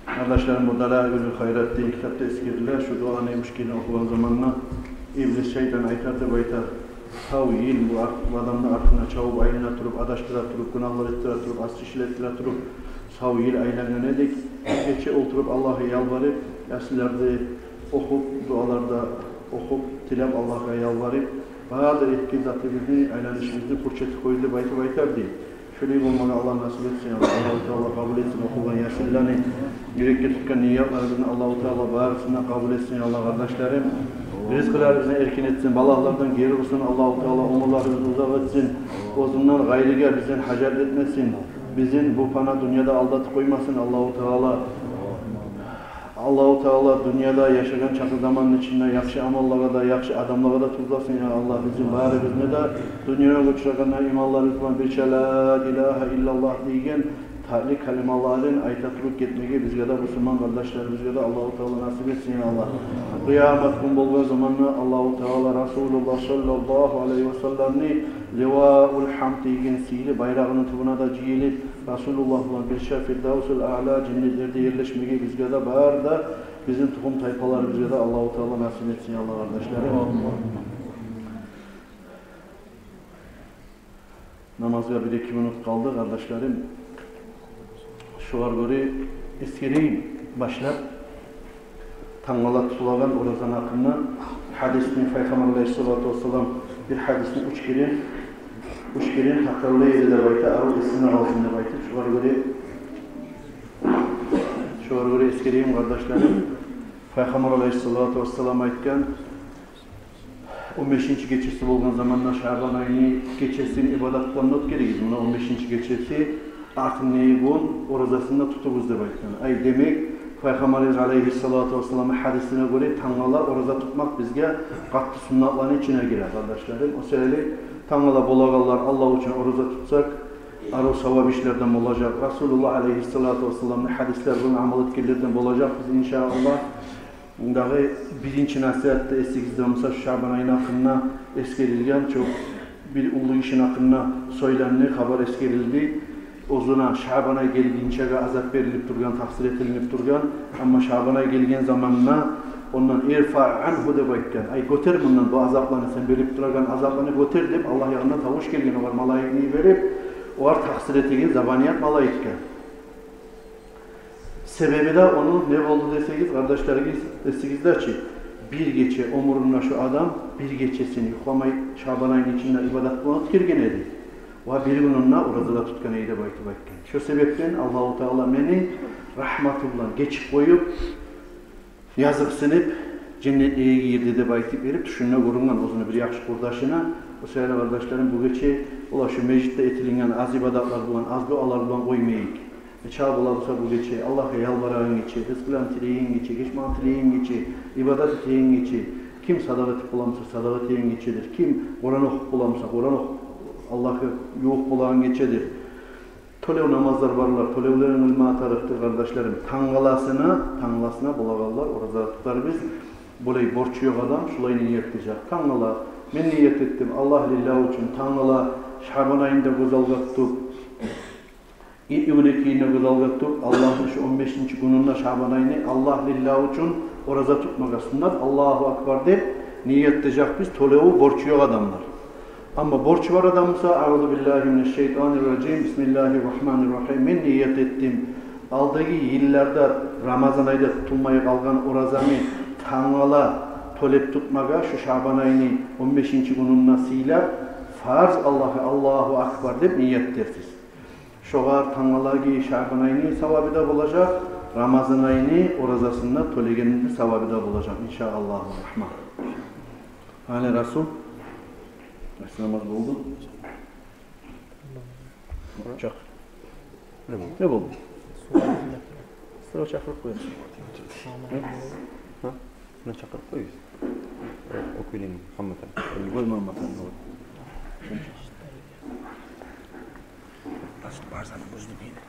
Къардашларым, бу «Далаилул хайрат» деген китапда эсгериле, шу дуаны, мушкилни охугъан заманда иблис, шайтан айтар деп айта: сав йыл бу ар-, бу адамны артына чабып айлана туруп, адашдыра туруп, гюнагьлар этдире туруп, асси ишлер этдире туруп, сав йыл айлангъан эдик. Гече олтуруп Аллагьгъа ялбарып, ясинлерде охуп, дуаларда охуп, тилеп, Аллагьгъа ялбарып, бары да этген затыбызны, айланышыбызны пуч этип къойду деп айтып айтар дей. Шолай болмагъа Аллагь насип этсин, я Аллагь. Аллагьу Таала къабул этсин охугъан ясинлени, юрекге тутгъан ниятларыбызны Аллагьу Таала барысын да къабул этсин, я Аллагь, къардашларым. Ризкъыларыбызны эркин этсин, балагьлардан гери урсун Аллагьу Таала, оьмюрлерибизни узакъ этсин. Оьзюнден къайрыгъа бизден гьажат этмесин. Бизин бу пана дюньяда алдатып къоймасын Аллагьу Таала. Аллагьу Таала дюньяда яшагъан чакъы заманны ичинде яхшы амаллагъа да, яхшы адамлагъа да тюзлесин, я Аллагь. Бизин барыбызны да дюньягъа учурагъанда иманларыбыз булан бирче «Ла илагьа иллаллагь» деген татли калималарын айта туруп гетмеге бизге де, бусурман къардашларыбызгъа да Аллагьу Таала насип этсин, я Аллагь. Къыямат гюн болгъан заманда Аллагьу Таала, Расулуллагь саллаллагьу алайгьи ва салламны Ливаул Гьамд деген сыйлы байрагъыны тюбюне де жыйылып, Расулуллагь булан бирче Фирдавсул Аъла женнетлерде ерлешмеге бизге де, бары да бизин тухум-тайпаларыбызгъа да Аллагьу Таала насип этсин, я Аллагь, къардашларым. Намазгъа бир-эки минут къалды, къардашларым. Шогъар гёре эсгерейим башлап тангала тутулагъан оразаны гьакъында. Гьадисни, Пайхаммар алайгьиссалату вассалам бир гьадисни уьч керен, уьч керен такрарлай эди деп айта, арив эсинде къалсын деп айтып. Шогъар гёре, шогъар гёре эсгерейим, къардашларым. Пайхаммар алайгьиссалату вассалам айтгъан, он бешинчи гечеси болгъан заманда Шагьбан айны гечесин ибадат булан оьтгеригиз. Муна он бешинчи гечеси, артындагъы гюн оразасын да тутугъуз деп айтгъан. Ай, демек, Пайхаммарыбыз алайгьиссалату вассаламны гьадисине гёре, тангала ораза тутмакъ бизге къатты суннатланы ичине гире, къардашларым. О саялы тангала болагъанлар Аллагь учун ораза тутсакъ, арив савап ишлерден болажакъ. Расулуллагь алайгьиссалату вассаламны гьадислери булан амал этгенлерден болажакъбыз, иншааллагь. Дагъы биринчи насигьатда эсигизде болса, Шабан айны гьакъында эсгерилген, чо-, бир уллу гишини гьакъында сёйленди, хабар эсгерилди. Оьзюне Шабан ай гелгинчеге азап берилип тургъан, такъсир этилинип тургъан. Амма Шабан ай гелген заманда ондан «ирфаъ ангьу» деп айтгъан. Ай, гётер мундан бу азапланы, сен берип турагъан азапланы гётер деп, Аллагь ягъындан тавуш гелген огъар, малайикни йиберип, огъар такъсир этеген забаният малайикге. Себеби де ону не болду десегиз, къардашларыгъыз, эсигизде чи, бир гече оьмюрюнде шу адам бир гечесин юхламай Шабан айны ичинде ибадат булан оьтгерген эди. Ва бир гюнюн де ораза да тутгъан эди деп айтып айтгъан. Шо себепден Аллагьу Таала мени рагьматы булан гечип къоюп, языкъсынып, женнетлеге гийирди деп айтып берип, тюшюнде гёрюнген оьзюню бир яхшы къурдашына. О саялы, къардашларым, бу гече олай шу межитде этилинген аз ибадатлар булан, аз дуалар булан къоймайыкъ. Нечакъы бола буса бу гече, Аллагьгъа ялбарагъан гече, ризкъыланы тилейген гече, гечмагъын тилейген гече, ибадат этеген гече. Ким садагъа этип бола буса, садагъа этеген гечедир. Ким Къуран охуп бола буса, Къуран охуп, Аллагьгъа ювукъ болагъан гечедир. Тёлев намазлар барлар, тёлевлерин къылма тарыкъдыр, къардашларым. Тангаласына, тангаласына болагъанлар ораза тутарбыз. Булай борчу ёкъ адам шулай ният этежек. Тангала мен ният этдим Аллагь лиллагь учун, тангала Шабан айны да гёз алгъа тутуп, и-, июль экини де гёз алгъа тутуп, Аллагьны шу он бешинчи гюнюнде Шабан айны Аллагь лиллагь учун ораза тутмагъа суннат, Аллагьу акбар деп ният этежекбиз, тёлеви, борчу ёкъ адамлар. Амма борчу бар адам буса, «Аузу биллагьи минаш шайтанир ражим, бисмиллагьир рагьманир рагьим, мен ният этдим алдагъы йылларда Рамазан айда тутулмай къалгъан оразамны тангала тёлеп тутмагъа, шу Шабан айны он бешинчи гюнюнде сыйлап, фарз Аллагьгъа, Аллагьу акбар деп ният этерсиз». Шогъар тангалагъы Шабан айны савабы да болажакъ, Рамазан айны оразасын да тёлегенни савабы да болажакъ, иншааллагьу рагьман. Гьали Расул, намаз болду. Чакъ. Не болду? Не болду? Сора чакъырып къоясыз. Гьа? Муна чакъырып къоюгъуз. О, Окуйланы Мугьаммат али. Любой Мугьаммат али, вот. Барсаны бузду мени.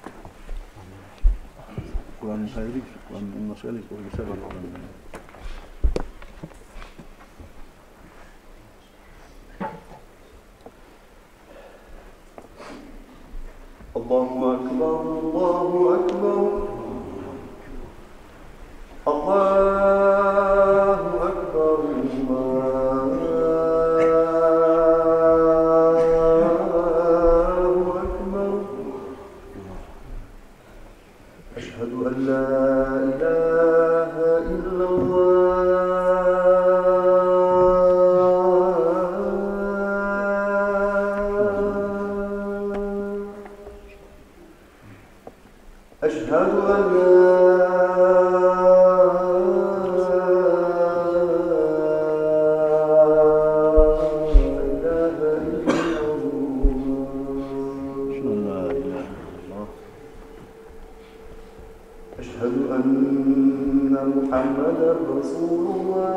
Къуранны тайдырыгъыз, Къуранны онда сайлайсыз, о гесе бар Къуранны. الله أكبر، الله أكبر، الله أكبر، الله أكبر. أشهد أن لا إله إلا الله. أشهد أن لا إله إلا الله. أشهد أن لا إله إلا الله. أشهد أن محمدا رسول الله.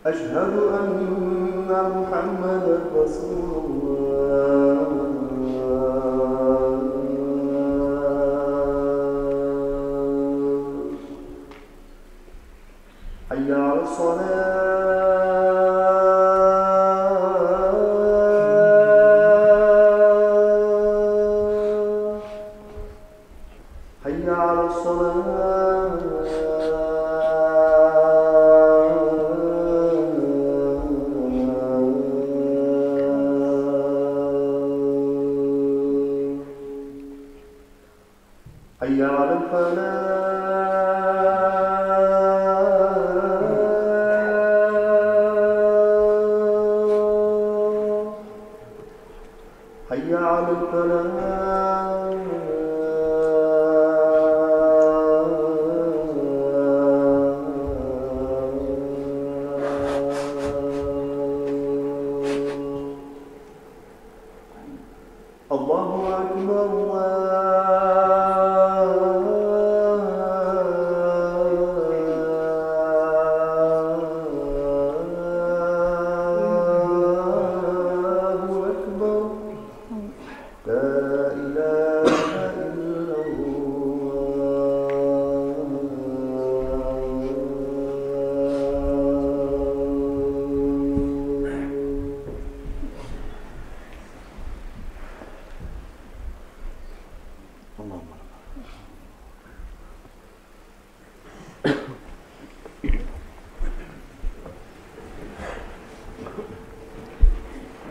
أشهد أن محمدا رسول الله. حي على الصلاة. حي على الصلاة. حي على الفلاح. حي على الفلاح. الله أكبر، الله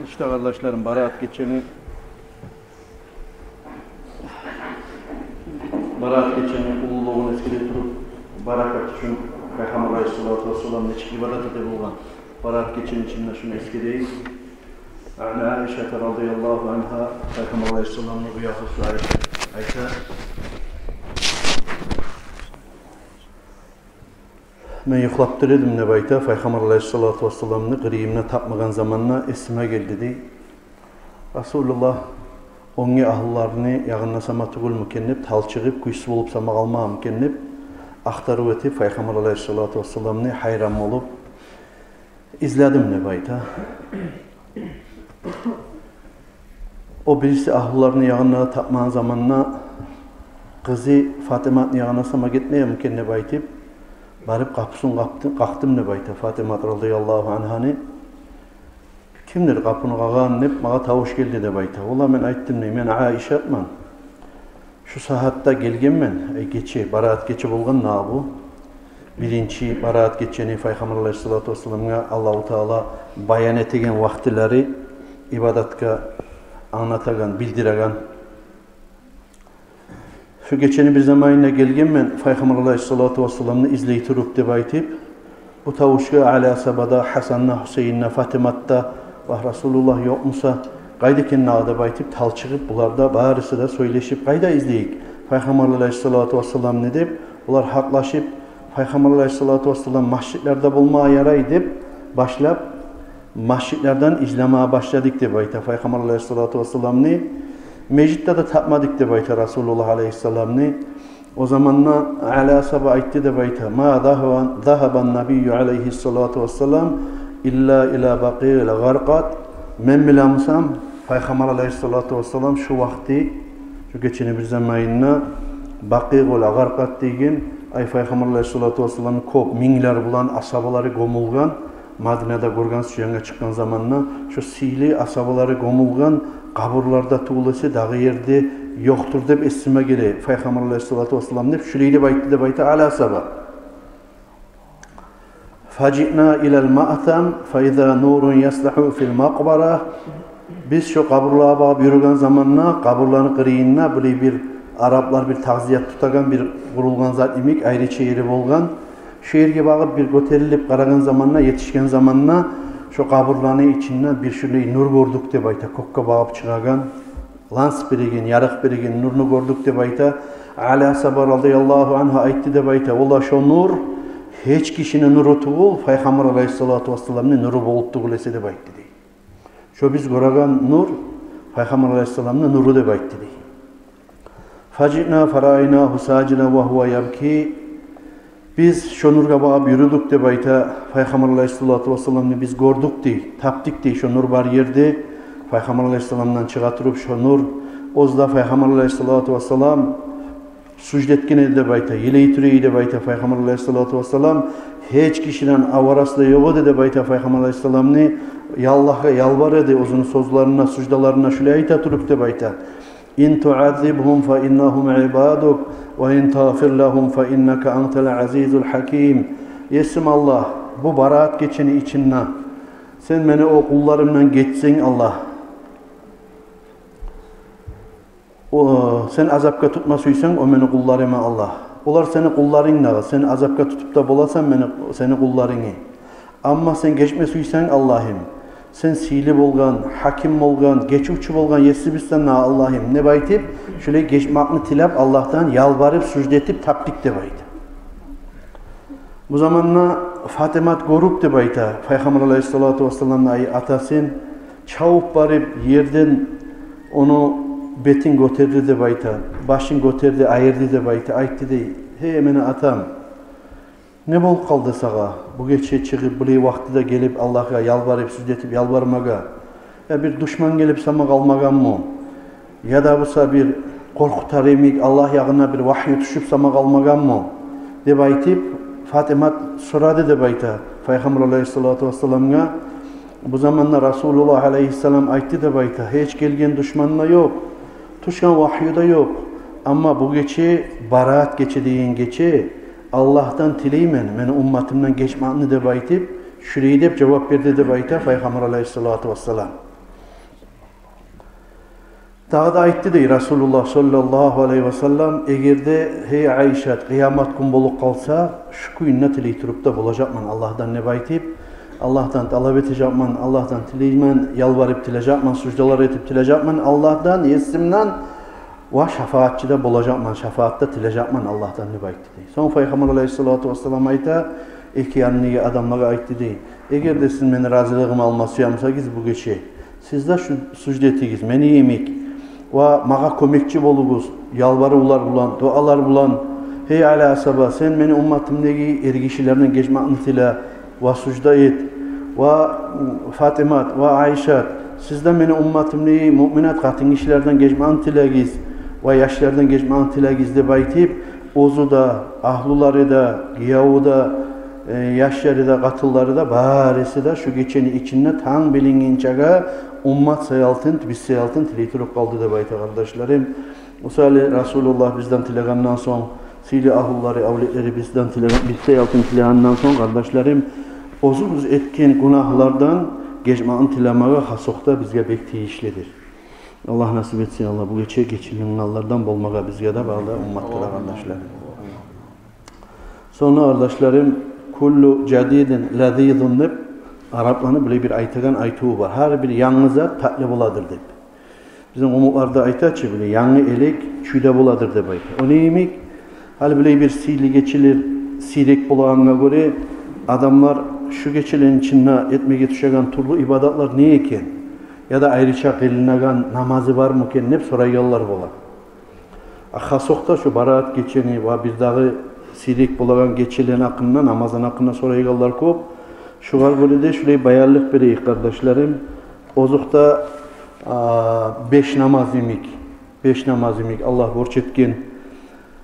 Иште, къардашларым, Бараат гечени, Бараат гечени уллулугъун эсгере туруп, баракат учун, Пайхаммар алайгьиссалату вассалам нечик ибадат эте болгъан Бараат гечени ичинде, шуну эсгерейик. Ан Аишата радияллагьу ангьа, Пайхаммар алайгьиссаламны уьягьлюсю Айша айта: «Мен юхлап тура эдим, – деп айта, – Пайхаммар алайгьиссалату вассаламны къырыйымда тапмагъан заманда эсиме гелди, – дей. – Расулуллагь оьнге агьлюлерини ягъында сама тюгюлмю экен деп, талчыгъып, кюйсюз болуп сама къалмагъанмы экен деп, ахтарыв этип, Пайхаммар алайгьиссалату вассаламны гьайран болуп изледим», – деп айта. О бириси агьлюлерини ягъында тапмагъан заманда къызы Фатиматны ягъына сама гетмегенми экен деп айтып, барып къапусун къакъды-, къакъдым деп айта Фатимат радияллагьу ангьаны. «Кимдир къапуну къагъан?» – деп магъа тавуш гелди деп айта. Олагъа мен айтдым дей: «Мен Аишатман. Шу сагьатда гелгенмен». Ай, гече, Бараат гече болгъан дагъы бу. Биринчи Бараат гечени Пайхаммар алайгьиссалату вассаламгъа Аллагьу Таала баян этеген вакътилери, ибадатгъа англатагъан, билдиреген. «Шу гечени бир заманында гелгенмен Пайхаммар алайгьиссалату вассаламны излей туруп», – деп айтып, бу тавушгъа Али асгьаба да, Гьасан да, Гьусейин де, Фатимат да: «Вагь, Расулуллагь ёкъмуса, къайда экен дагъы?» – деп айтып, талчыгъып, булар да барысы да сёйлешип: «Къайда излейик Пайхаммар алайгьиссалату вассаламны?» – деп, булар гьакълашып, «Пайхаммар алайгьиссалату вассалам межитлерде болмагъа ярай», – деп башлап, межитлерден излемеге башладыкъ деп айта Пайхаммар алайгьиссалату вассаламны. Межитде де тапмадыкъ деп айта Расулуллагь алайгьиссаламны. О заманда Али асгьаба айтды деп айта: «Ма загьаба, загьаба ннабийю алайгьиссалату вассалам илла ила Бакъиил Гъаркъад». Мен билемусам, Пайхаммар алайгьиссалату вассалам шу вакъти, шу гечени бир заманында Бакъиул Гъаркъад деген, ай, Пайхаммар алайгьиссалату вассаламны кёп минглер булан асгьабалары гёмюлген, Мадинада гёрген сюенгге чыкъгъан заманда, шу сыйлы асгьабалары гёмюлген къабурларда тюгюл эсе, дагъы ерде ёкъдур деп эсиме геле Пайхаммар алайгьиссалату вассалам деп, шулай деп айтды деп айта Али асгьаба. «Фажиъна илал маътам, фаиза нурун ясдагьу фил макъбара». Биз шо къабурлагъа багъып юрюген заманда, къабурланы къырыйында булай бир араплар бир тазият тутагъан бир къурулгъан зат йимик, айрыча ери болгъан. Шо ерге багъып бир гётерилип къарагъан заманда, етишген заманда, шо къабурланы ичинде бир шулай нур гёрдюк деп айта, кёкге багъып чыгъагъан, ланс береген, ярыкъ береген нурну гёрдюк деп айта. Али асгьаба радияллагьу ангьу айтды деп айта: «Валлагь, шо нур гьеч кишини нуру тюгюл, Пайхаммар алайгьиссалату вассаламны нуру болуп тюгюл эсе», – деп айтды дей. «Шо биз гёреген нур Пайхаммар алайгьиссаламны нуру», – деп айтды дей. «Фажиъна фараайнагьу сажидан ва гьува ябки». Биз шо нургъа багъып юрюдюк деп айта, Пайхаммар алайгьиссалату вассаламны биз гёрдюк дей, тапдыкъ дей шо нур бар ерде. Пайхаммар алайгьиссаламдан чыгъа туруп шо нур, оьзю де Пайхаммар алайгьиссалату вассалам сужда этген эди деп айта, йылай тура эди деп айта Пайхаммар алайгьиссалату вассалам. Гьеч кишиден аварасы да ёкъ эди деп айта Пайхаммар алайгьиссаламны. Аллагьгъа ялбара эди, оьзюню сёзлеринде, суждаларында шулай айта туруп деп айта: «Ин туаззибгьум фа иннагьум ибадук, ва ин тагъфир лагьум фа иннака антал азизул гьаким». «Есим Аллагь, бу Бараат гечени ичинде сен мени о къулларымдан гечсенг, Аллагь, о, сен азапгъа тутма сюйсенг о мени къулларымны, Аллагь, олар сени къулларынг дагъы, сен азапгъа тутуп да боласан мени, сени къулларынгны. Амма сен гечме сюйсенг, Аллагьым, сен сыйлы болгъан, гьаким болгъан, гечивчю болгъан есибизсен дагъы, Аллагьым», – деп айтып, шулай гечмекни тилеп, Аллагьдан ялбарып, сужда этип тапдыкъ деп айта. Бу заманда Фатимат гёрюп деп айта Пайхаммар алайгьиссалату вассаламны, ай, атасын, чабып барып, ерден ону бетин гётерди деп айта, башын гётерди, айырды деп айта, айтды дей: «Гьей, мени атам, не болуп къалды сагъа? Бу гече чыгъып, булай вакътиде гелип, Аллагьгъа ялбарып, сужда этип ялбармагъа? Я бир душман гелип сама къалмагъанмы? Яда буса бир къоркъутар йимик Аллагь ягъындан бир вагьйу тюшюп сама къалмагъанмы?» – деп айтып, Фатимат сорады деп айта Пайхаммар алайгьиссалату вассаламгъа. Бу заманда Расулуллагь алайгьиссалам айтды деп айта: «Гьеч гелген душман да ёкъ, тюшген вагьйу да ёкъ. Амма бу гече, Бараат гече деген гече, Аллагьдан тилеймен мени умматымдан гечмекни деп айтып, шулай деп жавап берди деп айта Пайхаммар алайгьиссалату вассалам. Дагъы да айтды дей Расулуллагь саллаллагьу алайгьи вассаллам: «Эгер де, гьей Айшат, къыямат гюн болуп къалса, шу кюйде тилей туруп да болажакъман Аллагьдан деп айтып, Аллагьдан талап этежекмен, Аллагьдан тилеймен, ялбарып тилежекмен, суждалар этип тилежекмен Аллагьдан, Есимден, ва шафаатчы да болажакъман, шафаат да тилежекмен Аллагьдан», — деп айтды дей. Сонг Пайхаммар алайгьиссалату вассалам айта, эки янындагъы адамлагъа айтды дей: «Эгер де сиз мени разилигим алма сюе бусагъыз бу гече, сиз де шу сужда этигиз мени йимик, ва магъа кёмекчи болугъуз ялбарывлар булан, дуалар булан. Гьей Али асгьаба, сен мени умматымдагъы эргишилерден гечмекни тиле ва сужда эт, ва Фатимат, ва Айшат, сиз де мени умматымдагъы муъминат къатынгишилерден гечмекни тилегиз ва яшлардан гечмекни тилегиз», — деп айтып, оьзю де, агьлюлери де, гиевю де, э, яшлары да, къатынлары да, бариси де шу гечени ичинде танг билингинчеге уммат саялтын, биз саялтын тилей туруп къалды деп айта, къардашларым. О саялы Расулуллагь бизден тилегенден сонг, сыйлы агьлюлери, авлетлери бизден тилеген, биз саялтын тилегенден сонг, къардашларым, оьзюбюз этген гюнагьлардан гечмекни тилемеге хасокъда бизге бек тийишлидир. Аллагь насип этсин, Аллагь, бу гече гечилингенлерден болмагъа бизге де, бары да умматгъа да, къардашларым. Сонг, къардашларым, «Куллу жадидин лазизун» деп арапланы булай бир айтагъан айтыву бар. Гьар бир янгы зат татли боладыр деп. Бизин къумукъларда айта чы, булай янгы элек чюйде боладыр деп айта. О не йимик? Гьали булай бир сыйлы гечелер сийрек болагъангъа гёре, адамлар шу гечелени ичинде этмеге тюшеген тюрлю ибадатлар не экен? Яда айрыча къылынагъан намазы бармы экен деп сорайгъанлар бола. А хасокъда шу Бараат гечени ва бирдагъы сийрек болагъан гечелени гьакъында, намазланы гьакъында сорайгъанлар кёп. Шугъар гёре де шулай баянлыкъ берейик, къардашларым. Озокъда, а, беш намаз йимик, беш намаз йимик Аллагь борч этген,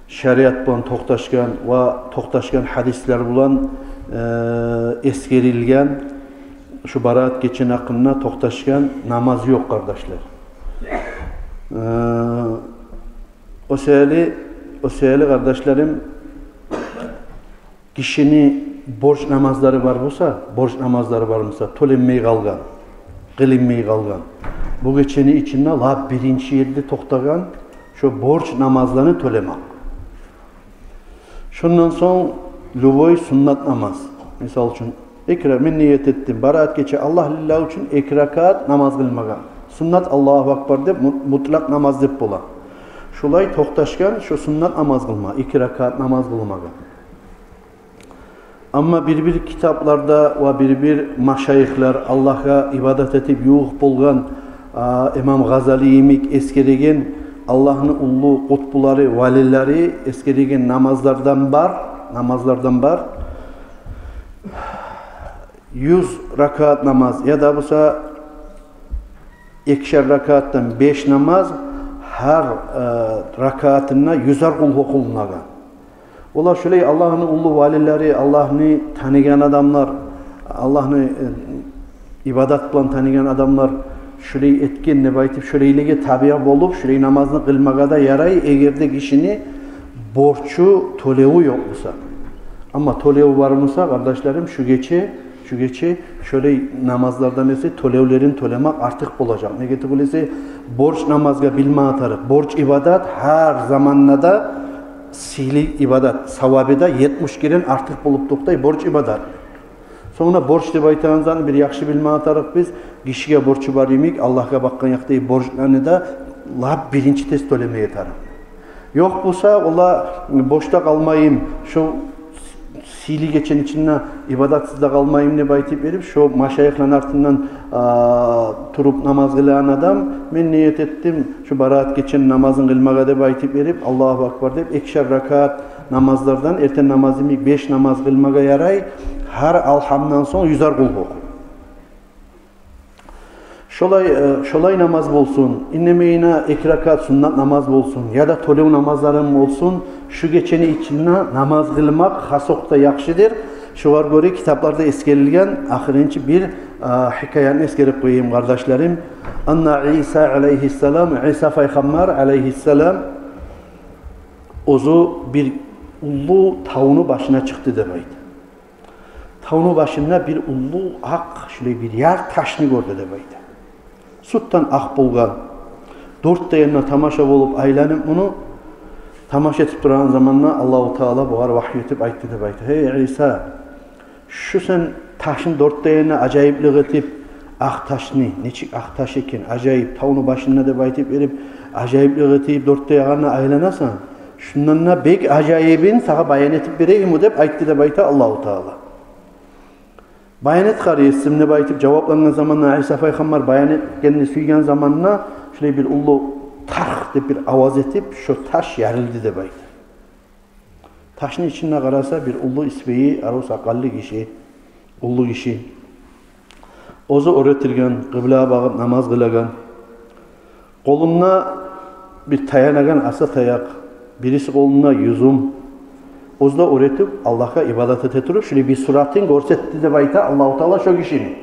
шариат булан токъташгъан ва токъташгъан гьадислер булан, э, эсгерилген, шу Бараат гечени гьакъында токъташгъан намаз ёкъ, къардашлар. Э, о саялы, о саялы, къардашларым, гишини борч намазлары бар буса, борч намазлары бар буса, тёленмей къалгъан, къылынмай къалгъан, бу гечени ичинде лап биринчи ерде токътагъан шо борч намазланы тёлемек. Шондан сонг любой суннат намаз. Мисал учун, эки ра-, мен ният этдим Бараат гече Аллагь лиллагь учун эки ракаат намаз къылмагъа. Суннат, Аллагьу акбар деп, мут-, мутлакъ намаз деп бола. Шолай токъташгъан шо суннат намаз къылма, эки ракаат намаз къылмагъа. Амма бир-бир китапларда ва бир-бир машайихлер, Аллагьгъа ибадат этип ювукъ болгъан, а, имам Гъазали йимик эсгереген, Аллагьны уллу къутбулары, валилери эсгереген намазлардан бар, намазлардан бар. Юз ракаат намаз, яда буса экишер ракаатдан беш намаз, гьар, э, ракаатында юзер къулгьу охулунагъан. Олар шулай Аллагьны уллу валилери, Аллагьны таныгъан адамлар, Аллагьны, э, ибадат булан таныгъан адамлар шулай этген деп айтып, шулайлеге табиъ болуп, шулай намазны къылмагъа да ярай, эгер де гишини борчу, тёлевю ёкъ буса. Амма тёлевю бар буса, къардашларым, шу гече, шу гече шолай намазлардан эсе тёлевлерин тёлемек артыкъ болажакъ. Неге тюгюл эсе, борч намазгъа билме тарыкъ, борч ибадат гьар заманда да сыйлы ибадат, савабы да етмиш керен артыкъ болуп токътай борч ибадат. Сонг да борч деп айтагъан затны бир яхшы билме тарыкъ биз. Гишиге борчу бар йимик, Аллагьгъа бакъгъан якъдагъы борчланы да лап биринчи тез тёлемеге тарыкъ. Ёкъ буса, ола бошда къалмайым, шо сыйлы гечени ичинде ибадатсыз да къалмайым деп айтып берип, шо машайихланы артындан, а, туруп намаз къылагъан адам, мен ният этдим шо Бараат гечени намазын къылмагъа деп айтып берип, Аллагьу акбар деп, экишер ракаат намазлардан, эртен намаз йимик беш намаз къылмагъа ярай, гьар алгьамдан сонг юзер къулгьу охуп. Шолай, э, шолай намаз болсун, инг де мугьими эки ракаат суннат намаз болсун, яда тёлев намазларым болсун, шу гечени ичинде намаз къылмакъ хасокъда яхшыдыр. Шогъар гёре китапларда эсгерилген ахырынчы бир, э, хикаятны эсгерип къояйым, къардашларым. Анна Иса алайгьиссалам, Иса пайхаммар алайгьиссалам, оьзю бир уллу тавну башына чыкъды деп айта. Тавну башында бир уллу акъ, шулай бир яр ташны гёрдю деп айта. Сютден акъ болгъан. Дёрт де янына тамаша болуп айланып муну тамаша этип турагъан заманда Аллагьу Таала бугъар вагьйу этип айтды деп айта: «Гьей, Иса, шу сен ташны дёрт де янына ажайыплыкъ этип, акъ ташны, нечик акъ таш экен, ажайып, тавну башында деп айтып берип, ажайыплыкъ этип, дёрт де ягъына айланасан. Шундан да бек ажайыбын сагъа баян этип берейимми?» — деп айтды деп айта Аллагьу Таала. «Баян эт, къардашларым», — деп айтып жаваплангъан заманда, Иса пайхаммар баян этгенни сюйген заманда, шулай бир уллу тарх деп бир аваз этип, шо таш ярылды деп айта. Ташны ичинде къараса, бир уллу исбайы, арив сакъаллы гиши, уллу гиши. Оьзю оьр этирген, къыблагъа багъып намаз къылагъан. Къолунда бир таянагъан аса таякъ, бириси къолунда юзюм. Оьзю де оьр этип, Аллагьгъа ибадат эте туруп, шулай бир суратын гёрсетди деп айта Аллагьу Таала шо гишини.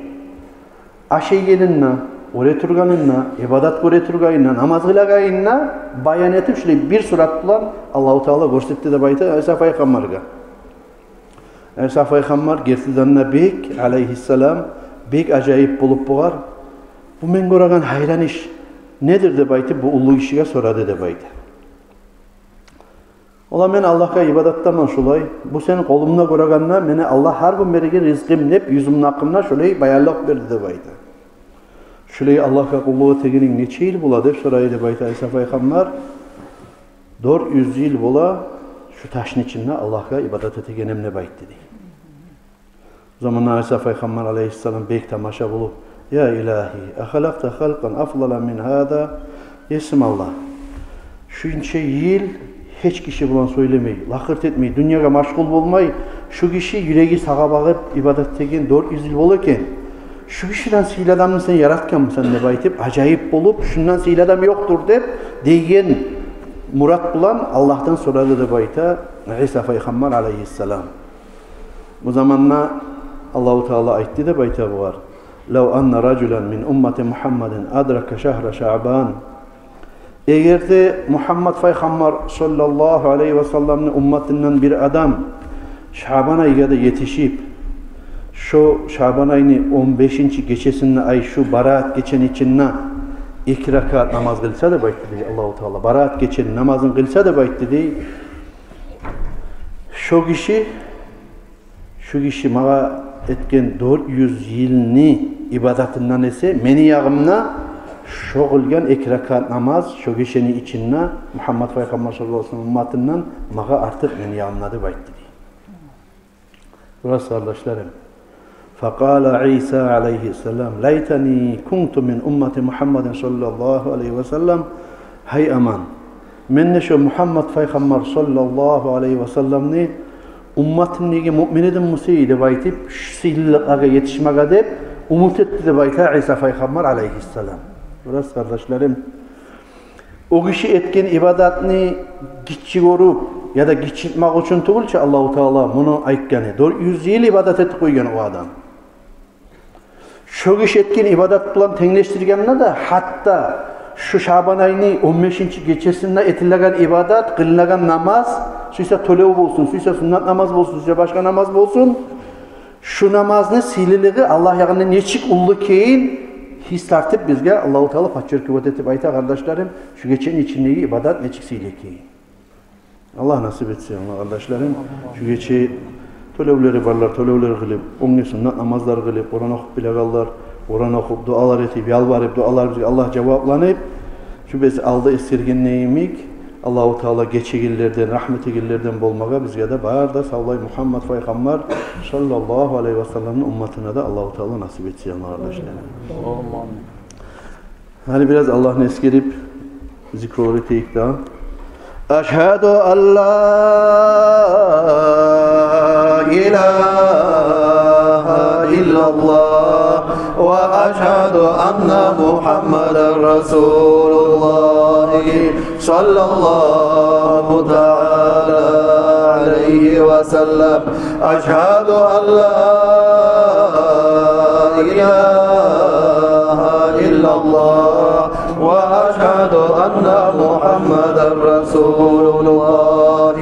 Ашайгъанында, оьр этургъанында, ибадат гёре тургъанында, намаз къылагъанында баян этип, шулай бир сурат булан Аллагьу Таала гёрсетди деп айта Иса пайхаммаргъа. Иса пайхаммар гертиден де бек, алайгьиссалам, бек ажайып болуп бугъар: «Бу мен гёреген гьайран иш недир?» — деп айтып, бу уллу гишиге сорады деп айта. «Ола, мен Аллагьгъа ибадатдаман шулай. Бу сени къолумда гёрегенде, мени Аллагь гьар гюн береген ризкъым», — деп, юзюмню гьакъында шулай баянлыкъ берди деп айта. «Шулай Аллагьгъа къуллукъ этегенинг нече йыл бола?» — деп сорай деп айта Иса пайхаммар. «Дёрт юз йыл бола шу ташны ичинде Аллагьгъа ибадат этегеним», — деп айтды дей. О заманда Иса пайхаммар алайгьиссалам бек тамаша болуп: «Я илагьи, ахалакъта халкъан афдала мин гьаза?» «Есим Аллагь, шунча йыл гьеч гиши булан сёйлемей, лакъыр этмей, дюньягъа машгъул болмай, шу гиши юреги сагъа багъып ибадат этеген дёрт юз йыл бола экен. Шу гишиден сыйлы адамны сен яратгъанмысан?» — деп айтып, ажайып болуп, «Шундан сыйлы адам ёкъдур», — деп, деген мурат булан Аллагьдан сорады деп айта Иса пайхаммар алайгьиссалам. Бу заманда Аллагьу Таала айтды деп айта бугъар: «Лав анна ражулан мин уммати Мухаммадин адрака шагьра Шаъбан». Эгер де Мухаммад пайхаммар саллаллагьу алайгьи ва салламны умматындан бир адам Шаъбан айгъа да етишип, шо Шаъбан айны он бешинчи гечесинде, ай, шу Бараат гечени ичинде эки ракаат намаз къылса деп айтды дей Аллагьу Таала. Бараат гечени намазын къылса деп айтды дей. Шо гиши, шу гиши магъа этген дёрт юз йылны ибадатындан эсе, мени ягъымда шо къылгъан эки ракаат намаз шо гечени ичинде Мухаммад пайхаммар саллаллагьу алайгьи ва саллам умматындан магъа артыкъ мени ягъымда деп айтды дей. Рас, къардашларым. Факъала Иса алайгьиссалам: «Лайтани кунту мин уммати Мухаммадин саллаллагьу алайгьи ва саллам». «Гьай аман, мен де шо Мухаммад пайхаммар саллаллагьу алайгьи ва салламны умматындагъы муъмин эдим буса эди», — деп айтып, шу сыйлылыкълагъа етишмеге деп умут этди деп айта Иса пайхаммар алайгьиссалам. Рас, къардашларым. О гиши этген ибадатны гиччи гёрюп яда гиччилтмек учун тюгюл чю Аллагьу Таала муну айтгъаны. Дёрт юз йыл ибадат этип къойгъан о адам. Шо гиши этген ибадат булан тенглешдиргенде де, гьатта шу Шаъбан айны он бешинчи гечесинде этилеген ибадат, къылынагъан намаз, сюйсе тёлев болсун, сюйсе суннат намаз болсун, сюйсе башгъа намаз болсун, шу намазны сыйлылыгъы Аллагь ягъында нечик уллу экенин гьис тартып, бизге Аллагьу Таала подчёркивать этип айта, къардашларым, шу гечени ичиндеги ибадат нечик сыйлы экенин. Аллагь насип этсин, Аллагь, къардашларым. Шу гече тёлевлери барлар тёлевлер къылып, оьнге суннат намазлар къылып, Къуран охуп билегенлер Къуран охуп, дуалар этип, ялбарып, дуалар бизге Аллагь жавапланып, шу биз алда эсгерген йимик, Аллагьу Таала гечегенлерден, рагьмат этегенлерден болмагъа бизге де, бары да савлай Мухаммад пайхаммар саллаллагьу алайгьи ва салламны умматына да Аллагьу Таала насип этсин, Аллагь, къардашларым. Амин. Гьали бираз Аллагьны эсгерип, зикрулар этейик дагъы. أشهد أن لا إله إلا الله وأشهد أن محمدا رسول الله صلى الله تعالى عليه وسلم. أشهد أن لا إله إلا الله وأشهد أن محمدا رسول الله.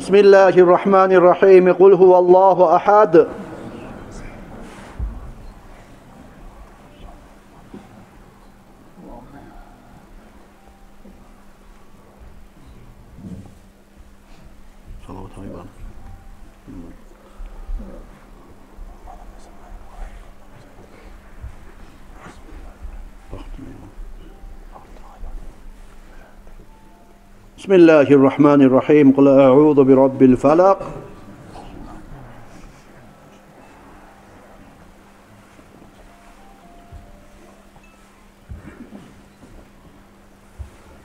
بسم الله الرحمن الرحيم. قل هو الله أحد. بسم الله الرحمن الرحيم. قل أعوذ برب الفلق.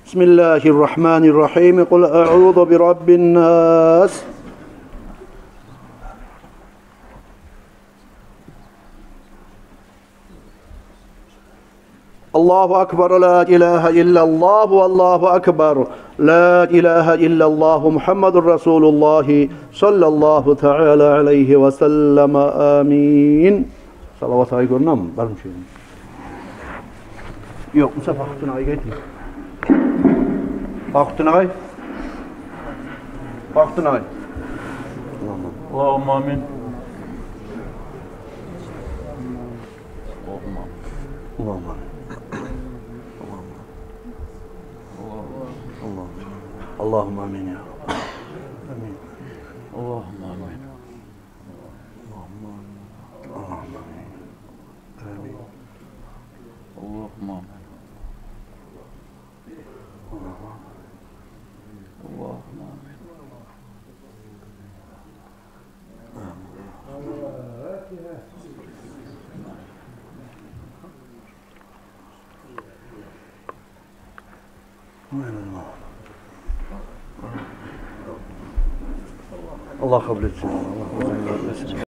بسم الله الرحمن الرحيم. قل أعوذ برب الناس. الله أكبر، لا إله إلا الله، والله أكبر، لا إله إلا الله، محمد رسول الله، صلى الله تعالى عليه وسلم. آمين. Салават айта гёрюнеми? Бармы шей? Ёкъ, Муса, Фахрутдин агъайгъа айт. Фахрутдин агъай. Фахрутдин агъай. اللهم آمين. اللهم آمين. اللهم آمين. اللهم آمين. اللهم آمين يا رب. آمين. اللهم آمين. اللهم آمين. آمين. اللهم آمين. اللهم آمين. Аллагь къабул этсин. Аллагь къабул этсин.